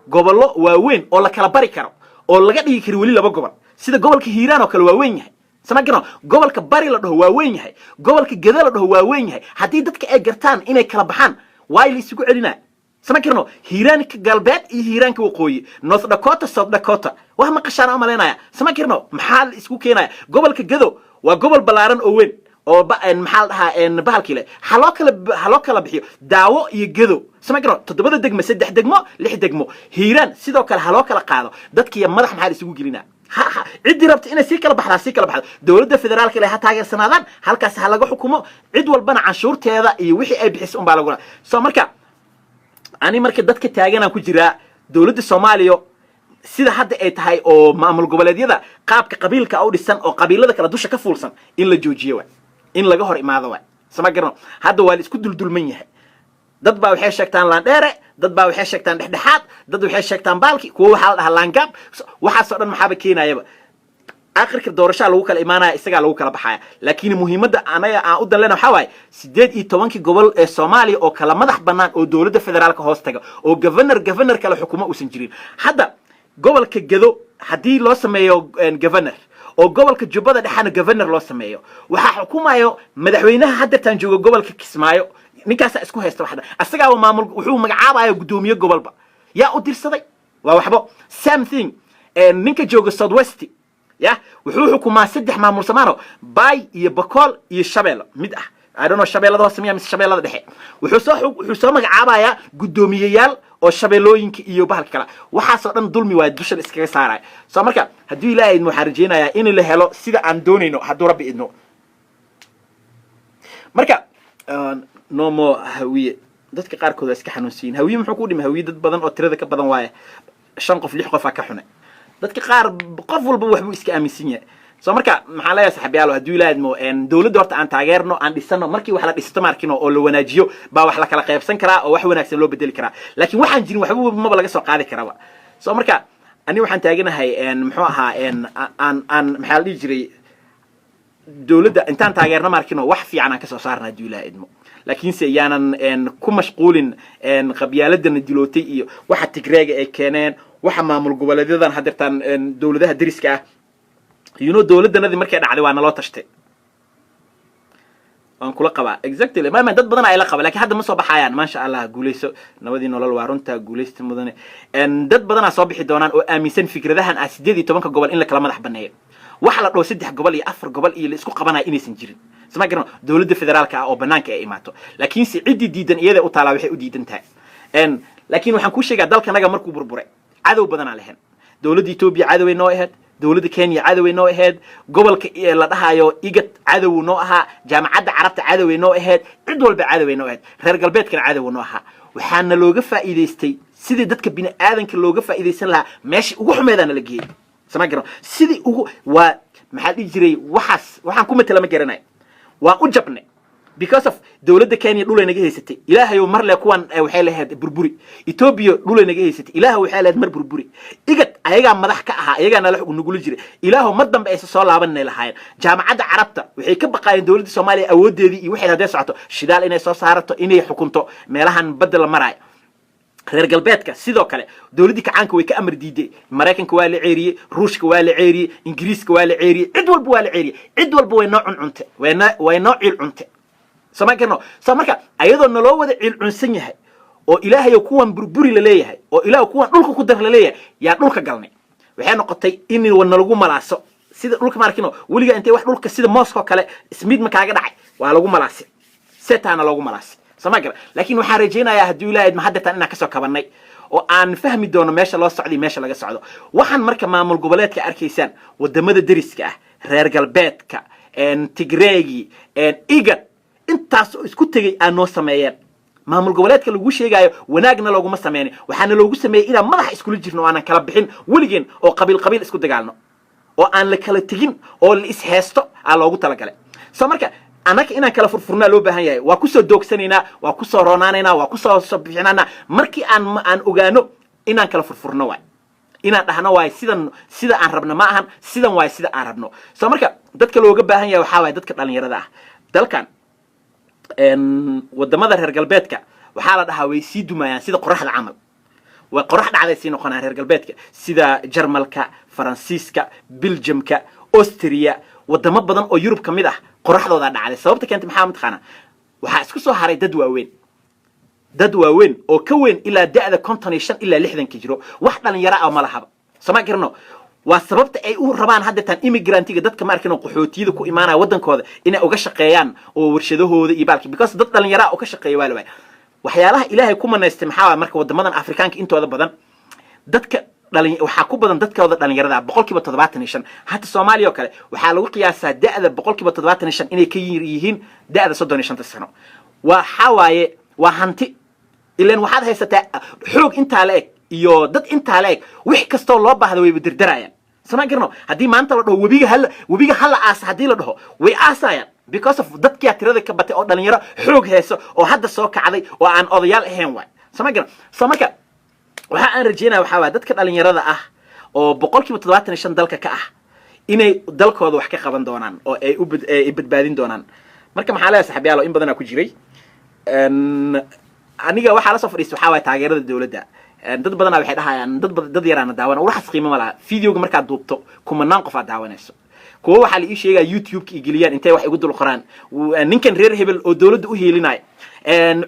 gobollo waaweyn oo la kala bari karo, oo laga dhigi karo weli laba gobol, sida gobolka Hiiraan oo kale waa weyn yahay, sama garno. Gobolka Bari la dhaho waa weyn yahay, gobolka Geda la dhaho waa weyn yahay. Haddii dadka ay gartaan inay kala baxaan, waay la isugu celinaa, sama karno. Hiiraanka Galbeed iyo Hiiraanka Waqooyi, North Dakota, South Dakota, wax maqashaan umalaynaya, sama karno. Maxaa la isku keenaya? Gobolka Gado waa gobol ballaaran oo weyn oo maxaa la dhahaa, bahalkii le, haloo kala bixiyo Daawo iyo Gado, sama karno. Toddobada degmo, saddex degmo, lix degmo. Hiiraan sidoo kale haloo kala qaado. Dadkiiyo madax maxaa la isugu gelinaa? Ciddii rabta inay sii kala baxdaa sii kala baxdo. Dowladda federaalka ile ha taageersanaadaan, halkaas ha laga xukumo, cid walbana canshuurteeda iyo wixii ay bixisa unbaa laguna. So marka ani marka dadka taaganaan ku jiraa dowladda Soomaaliya sida hadda ay tahay, oo maamul goboleedyada qaabka qabiilka u dhisan oo qabiilada kale dusha ka fuulsan, in la joojiyo waay, in laga hor imaado waay, sama garano. Hadda waa la isku duldulman yahay. Dad baa waxay sheegtaan laandheere, dad baa waxay sheegtaan dhexdhexaad, dad waxay sheegtaan baalki, kuwa waxaa la dhahaa laangaab. Waxaasoo dhan maxaaba keenayaba? Akhirka doorashaa lagu kala imaanaya, isagaa lagu kala baxaya. Laakiin muhiimadda anaga aan u danlena waxaa waaye 18-kii gobol ee Soomaaliya oo kala madax bannaan, oo dowladda federaalka hoos taga, oo governor kale xukumo uusan jirin. Hadda gobolka Gado haddii loo sameeyo governor, oo gobolka Jubbada Dhexena governor loo sameeyo, waxaa xukumayo madaxweynaha haddeertaan jooga gobolka Kismaayo. Ninkaasaa isku haysta waxda, asagaaba maamul wuxuu magacaabaya guddoomiye gobolba. Yaa u dirsaday? Waa waxbo. Same thing, ninka jooga South West ya wuxuu xukumaa saddex maamul samaano, Bay iyo Bakool iyo Shabeello mid ah. I don't know, Shabeellada Hoose miya mise Shabeellada Dhexe. Wuxuu soo magacaabayaa guddoomiyeyaal oo shabeellooyinka iyo bahalka kale. Waxaasoo dhan dulmi waa dusha la iskaga saaraya. So marka hadduu Ilaahay idmo, waxaan rajaynayaa in la helo sida aan doonayno, hadduu Rabbi idmo. Marka no more Hawiye. Dadka qaarkood waa iska xanuunsiyin. Hawiye muxuu ku dhimay? Hawiye dad badan oo tirada ka badan waaye, shan qof, lix qof aa ka xunay. Dadka qaar qof walba waxbuu iska aaminsan yahay. So marka maxaan leeyahay, saxabiyaalo, hadduu Ilaahay idmo, dowladda horta aan taageerno, aan dhisano. Markii wax la dhisto, maarkino, oo la wanaajiyo, baa wax la kala qaybsan karaa oo wax wanaagsan loo bedeli karaa. Laakiin waxaan jirin waxba maba laga soo qaadi karaba. So marka ani waxaan taaganahay, muxuu ahaa, aan maxaa la dhihi jiray, dowladda intaan taageerno, maarkino, wax fiican aan kasoo saarna hadduu Ilaahay idmo. Laakiinse yaanan ku mashquulin qabyaaladana dilootay iyo waxa Tigreega ay keeneen, waxa maamul goboleedyadan haddeertaan dowladaha deriska ah. Dowladdanadii markay dhacday waa naloo tashtay. Waan kula qabaa, exactly. Ma dad badan ay la qaba, lakin hadda ma soo baxayaan. Maasha Allah, guuleyso. Nabadii nolol waa runta, guuleysta mudane. Dad badanaa soo bixi doonaan oo aaminsan fikradahan ah 18-ka gobol in la kala madax baneeyo, waxa la dhaho saddex gobol iyo afar gobol iyo la isku qabanaya inaysan jirin. Sma garan dowladda federaalka ah oo banaanka ay imaato, laakiinse ciddii diidan iyada u taalaa waxay u diidan tahay. Laakiin waxaan kuu sheegaa, dalkanaga markuu burburay cadow badanaa lahayn. Dowladda Etoobiya cadoway noo ahayd, dowladda Kenya cadoway noo ahayd, gobolka la dhahayo IGAD cadow noo ahaa, Jaamacadda Carabta cadoway noo ahayd, cid walba cadoway noo ahayd, reer galbeedkana cadow noo ahaa. Waxaana looga faa'iidaystay sidii dadka bini aadanka looga faa'iidaysan lahaa. Meeshii ugu xumeedaana la geeyey. Sama garan sidii ugu waa maxaa dhihi jiray, waxaas waxaan ku matela ma garanayo. Waa u jabnay because of dowladda Kenya dhulay naga haysatay. Ilaahayow marle kuwan waxay lahayd burburi. Etoobiya dhulay naga haysatay, Ilaahow waxay lahayd mar burburi. IGAD ayagaa madax ka ahaa, ayagaa nala nagula jiray, Ilaahow mar dambe aysa soo laabanay lahaayeen. Jaamacadda Carabta waxay ka baqaayeen dowladda Soomaaliya awoodeedii iyo waxay hadday socoto shidaal inay soo saarato, inay xukunto meelahan badda la maraayo. Reer galbeedka sidoo kale, dowladdii kacaanka way ka amar diiday. Maraykanka waa la ceeriyey, Ruushka waa la ceeriyey, Ingiriiska waa la ceeriyey, cid walba waa la ceeriyey. Cid walba way noo cuncuntay, way noo ciil cunte. Soo ma garno? So marka ayadoo naloo wada ciil cunsan yahay oo Ilaahayo kuwan burburi la leeyahay oo Ilaah kuwan dhulka ku dar la leeyahay, yaa dhulka galnay. Waxay noqotay in nalagu malaaso sida dhulka. Maarkino weligaa intay wax dhulka sida mooskoo kale ismiid ma kaaga dhacay, waa lagu malaasay, setaana loogu malaasay. Soo ma gara? Laakiin waxaan rajaynayaa, haddii Ilahay ma haddeetaan, inaan kasoo kabanay oo aan fahmi doono meesha loo socdo iyo meesha laga socdo. Waxaan marka maamul goboleedka arkaysaan, wadamada deriska ah, reer galbeedka, Tigreegi, IGAD, intaas oo isku tegey aa noo sameeyeen maamul goboleedka lagu sheegaayo. Wanaagna looguma sameynin, waxaana loogu sameeyey inaan madaxa iskula jirno oo aanan kala bixin weligeen, oo qabiil qabiil isku dagaalno oo aan la kala tegin oo la isheesto aa loogu talagalay. So marka annaga inaan kala furfurnaa loo baahan yahay. Waa kusoo doogsanaynaa, waa kusoo roonaanaynaa, waa kusoo soo bixinaynaa markii aan ogaano inaan kala furfurno. Waay inaan dhahno waay sidan sida aan rabno ma ahan, sidan waay sida aan rabno. So marka dadka looga baahan yahay waxaa waay dadka dhalinyarada ah. Dalkan wadamada reer galbeedka waxaa la dhahaa way sii dumayaan sida qoraxda camal, way qorax dhacday sii noqonayaan. Reer galbeedka sida Jarmalka, Faransiiska, Belgiumka, Austria, wadamo badan oo Yurub ka mid ah qoraxdoodaa dhacday. Sababta keentay maxaa mataqaanaa? Waxaa isku soo haray dad waaweyn, dad waaweyn oo ka weyn ilaa da'da 55 ilaa 60-ka jiro. Wax dhalinyaro ah ma lahaba. Soma garano? Waa sababta ay u rabaan haddeetaan immigrantiga, dadka ma arkin oo qaxootiyada ku imaanaya waddankooda, inay uga shaqeeyaan oo warshadahooda iyo baalki, because dad dhalinyaro ah oo ka shaqeeya waa la waaya. Waxyaalaha Ilaahay ku manaystay maxaa waay? Marka waddamadan Afrikaanka intooda badan dadka dhalin waxaa ku badan dadkooda dhalinyarada ah, 75%. Hadda Soomaaliya oo kale waxaa lagu qiyaasaa da'da 75% inay ka yihiin da'da 35-ta sano. Waxaa waaye waa hanti ilan waxaad haysataa xoog intaa la eg iyo dad intaa la eg. Wix kastoo loo baahda wayba dirdarayaan. Sama garno? Haddii maanta la dhaho webiga hala aasa, haddii la dhaho, way aasayaan, because of dadkiyaa tirada ka batay oo dhalinyaro xoog hayso oo hadda soo kacday oo aan odayaal ahayn waay. Sama garan? So marka waxa aan rajeynaya waxaa waaya dadka dhalinyarada ah oo 75% dalka ka ah inay dalkooda wax ka qaban doonaan oo ay u ay badbaadin doonaan. Marka maxaa leeyahay, saxaabyaalo in badanaa ku jiray, aniga waxaa la soo fadhiistay waxaa waaya taageerada dowladda. Dad badanaa waxay dhahayaan dad yaraana daawana. Waxaas qiimo ma laha. Videoga markaad duubto kumanaan qof aad daawanayso. Kuwo waxaa la ii sheegaya YouTube-ka i geliyaan intay wax igu dul qoraan, ninkan reer hebel oo dowladda u hiilinaya,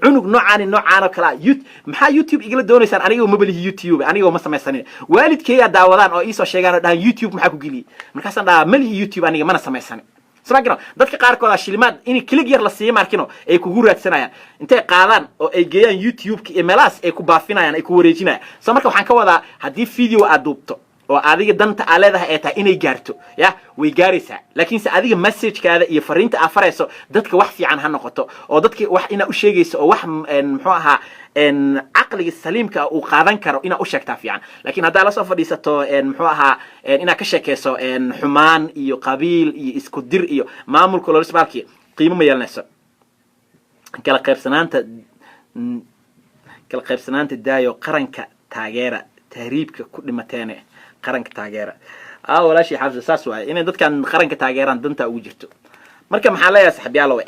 cunug noocaani noocaan oo kalea. Maxaa YouTube igala doonaysaan? Aniga ma balihi YouTube, aniga ma samaysanin. Waalidkeeyaa daawadaan oo iisoo sheegaan oo dhahaan, "YouTube maxaa ku geliyey?" Markaasaan dhahaa, "Malihi YouTube aniga, mana samaysanin." Sma garan? Dadka qaarkooda shilimaad in click yar la siiyo maarkino ay kugu raadsanayaan, intay qaadaan oo ay geeyaan YouTube-ka iyo meelahaas ay ku baafinayaan, ay ku wareejinayaan. So marka waxaan ka wadaa, haddii video aad duubto oo adiga danta aa leedahay ay tahay inay gaarto, ya way gaaraysaa. Laakiinse adiga messagekaada iyo fariinta aa farayso dadka wax fiican ha noqoto, oo dadka wax inaa u sheegayso oo wax muxuu ahaa caqliga saliimka uu qaadan karo inaa u sheegtaa fiican. Laakiin haddaa lasoo fadhiisato muxuu ahaa inaad ka sheekeyso xumaan iyo qabiil iyo isku dir iyo maamulka lolisbaalki, qiimo ma yeelanayso. Kala qaybsanaanta daayo, qaranka taageera. Tahriibka ku dhimateene, qaranka taageera. A walaashii Xafsa, saas waaye inay dadkan qaranka taageeraan danta ugu jirto. Marka maxaa leeyahay, saxibyaalow,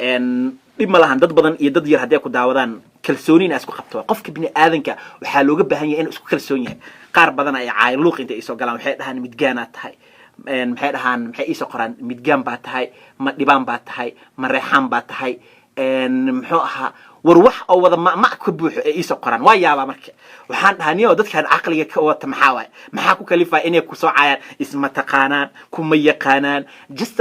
dhib ma lahan dad badan iyo dad yar hadday ku daawadaan. Kalsooni ina isku qabto. Qofka bini aadanka waxaa looga baahan yahay inuu isku kalsoon yahay. Qaar badan ay caay luuq intay isoo galaan waxay dhahaan, "Midgaanaad tahay." Maxay dhahaan? Maxay iisoo qoraan? Midgaan baa tahay, ma dhibaan baa tahay, ma reexaan baa tahay, muxuu ahaa? War wax oo wada ma ka buuxo ee iisoo qoraan. Waa yaabaa. Marka waxaan dhahaa, niyo, dadkan caqliga ka wata maxaa waaye? Maxaa ku kalifaa inay kusoo caayaan? Isma taqaanaan, kuma yaqaanaan, just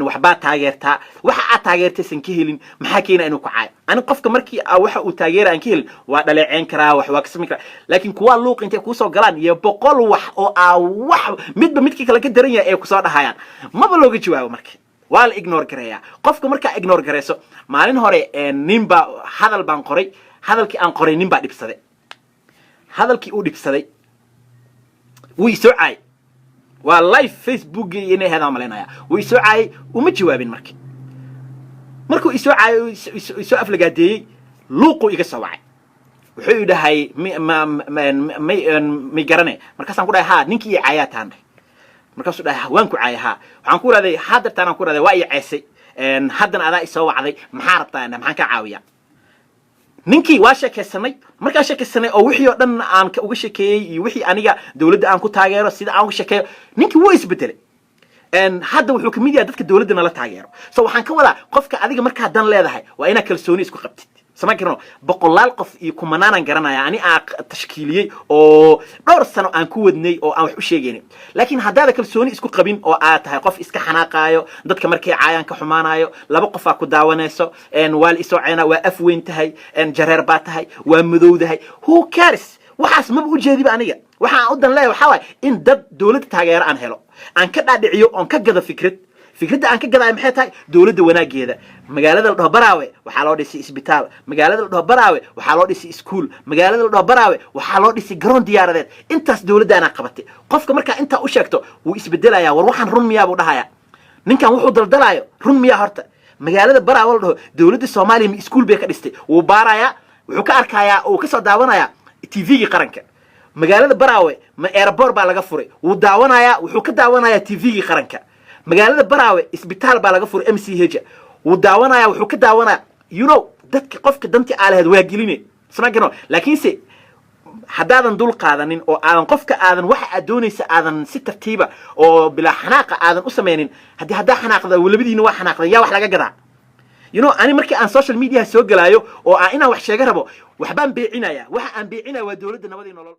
waxbaa taageertaa. Waxa aad taageertaysan ka helin, maxaa keena inuu ku caayo? Ani qofka markii waxa uu taageera aan ka helin, waa dhaleeceyn karaa, wax waa ka samayn karaa. Laakiin kuwaa luuq intay kuusoo galaan iyo 100 wax oo aa wax midba midkii kale ka daran yahay ay kusoo dhahayaan, maba looga jawaabo. Marka waa la ignore gareeyaa. Qofka markaa ignore gareyso. Maalin hore nin baa hadal baan qoray. Hadalkii aan qoray nin baa dhibsaday. Hadalkii uu dhibsaday wuu isoo caayay. Waa live Facebook inay ahayd aan malaynaya. Wuu isoo caayay, uma jawaabin. Marka markuu isoo caayay oo isoo aflagaadeeyey, luuquu iga soo wacay. Wuxuu i dhahay, "May garane?" Markaasaan ku dhahay, "Ha, ninkii i caayaa taan dhahay." Markaasuu dhahay, "Waan ku caayay?" "Ha." Waxaan ku irahday, "Haddartaan," ku irahday, "waa i ceysay, haddana adaa isoo wacday. Maxaa rabtaa? Maxaan kaa caawiyaa?" Ninkii waa sheekaysanay. Markaan sheekaysanay oo wixii oo dhan aan uga sheekeeyey iyo wixii aniga dowladda aan ku taageero, sida aan uga sheekeeyo, ninkii wuu isbedelay. Hadda wuxuu kamid yahay dadka dowladda nala taageero. So waxaan ka wadaa, qofka adiga markaa dan leedahay waa inaad kalsooni isku qabtid. Sama garano, boqolaal qof iyo kumanaanaan garanaya ani aan tashkiiliyey oo dhowr sano aan ku wadnay oo aan wax u sheegaynay. Laakiin haddaada kalsooni isku qabin oo aad tahay qof iska xanaaqaayo, dadka markay caayaan ka xumaanayo, laba qofaa ku daawanayso, waa la isoo ceynaa, waa af weyn tahay, jareer baa tahay, waa madowdahay, who cares? Waxaas maba ujeediba. Aniga waxaan u dan leeyahay waxaa waaye in dad dowladda taageero aan helo, aan ka dhaadhiciyo oon ka gado fikrad. Fikradda aan ka gadaayo maxay tahay? Dowladda wanaageeda. Magaalada la dhaho Baraawe waxaa loo dhisay isbitaal. Magaalada la dhaho Baraawe waxaa loo dhisay iskuul. Magaalada la dhaho Baraawe waxaa loo dhisay garoon diyaaradeed. Intaas dowladdaanaa qabatay. Qofka markaa intaa u sheegto, wuu isbedelayaa. "War waxaan run miyaa?" buu dhahayaa. "Ninkan wuxuu daldalaayo run miyaa? Horta magaalada Baraawe la dhaho dowladda Soomaaliya ma iskuul bay ka dhistay?" Wuu baarayaa, wuxuu ka arkayaa, uu kasoo daawanayaa TV-gii qaranka. "Magaalada Baraawe ma airport baa laga furay?" Wuu daawanayaa, wuxuu ka daawanayaa TV-gii qaranka. "Magaalada Baraawe isbitaal baa laga furay, MCH." Wuu daawanaya, wuxuu ka daawanaya. Dadka qofka dantii aa lahayd waa geline sma. Laakiinse haddaadan dul qaadanin oo aadan qofka aadan waxa aad doonaysa aadan si tartiiba oo bilaa xanaaqa aadan u samaynin, haddii haddaa xanaaqda, labadiina waa xanaaqdan, yaa wax laga gadaa? Ani markii aan social media soo gelaayo oo aan inaan wax sheega rabo, waxbaan beecinaya. Waxa aan beecinaya waa dowladda nabadii nolol.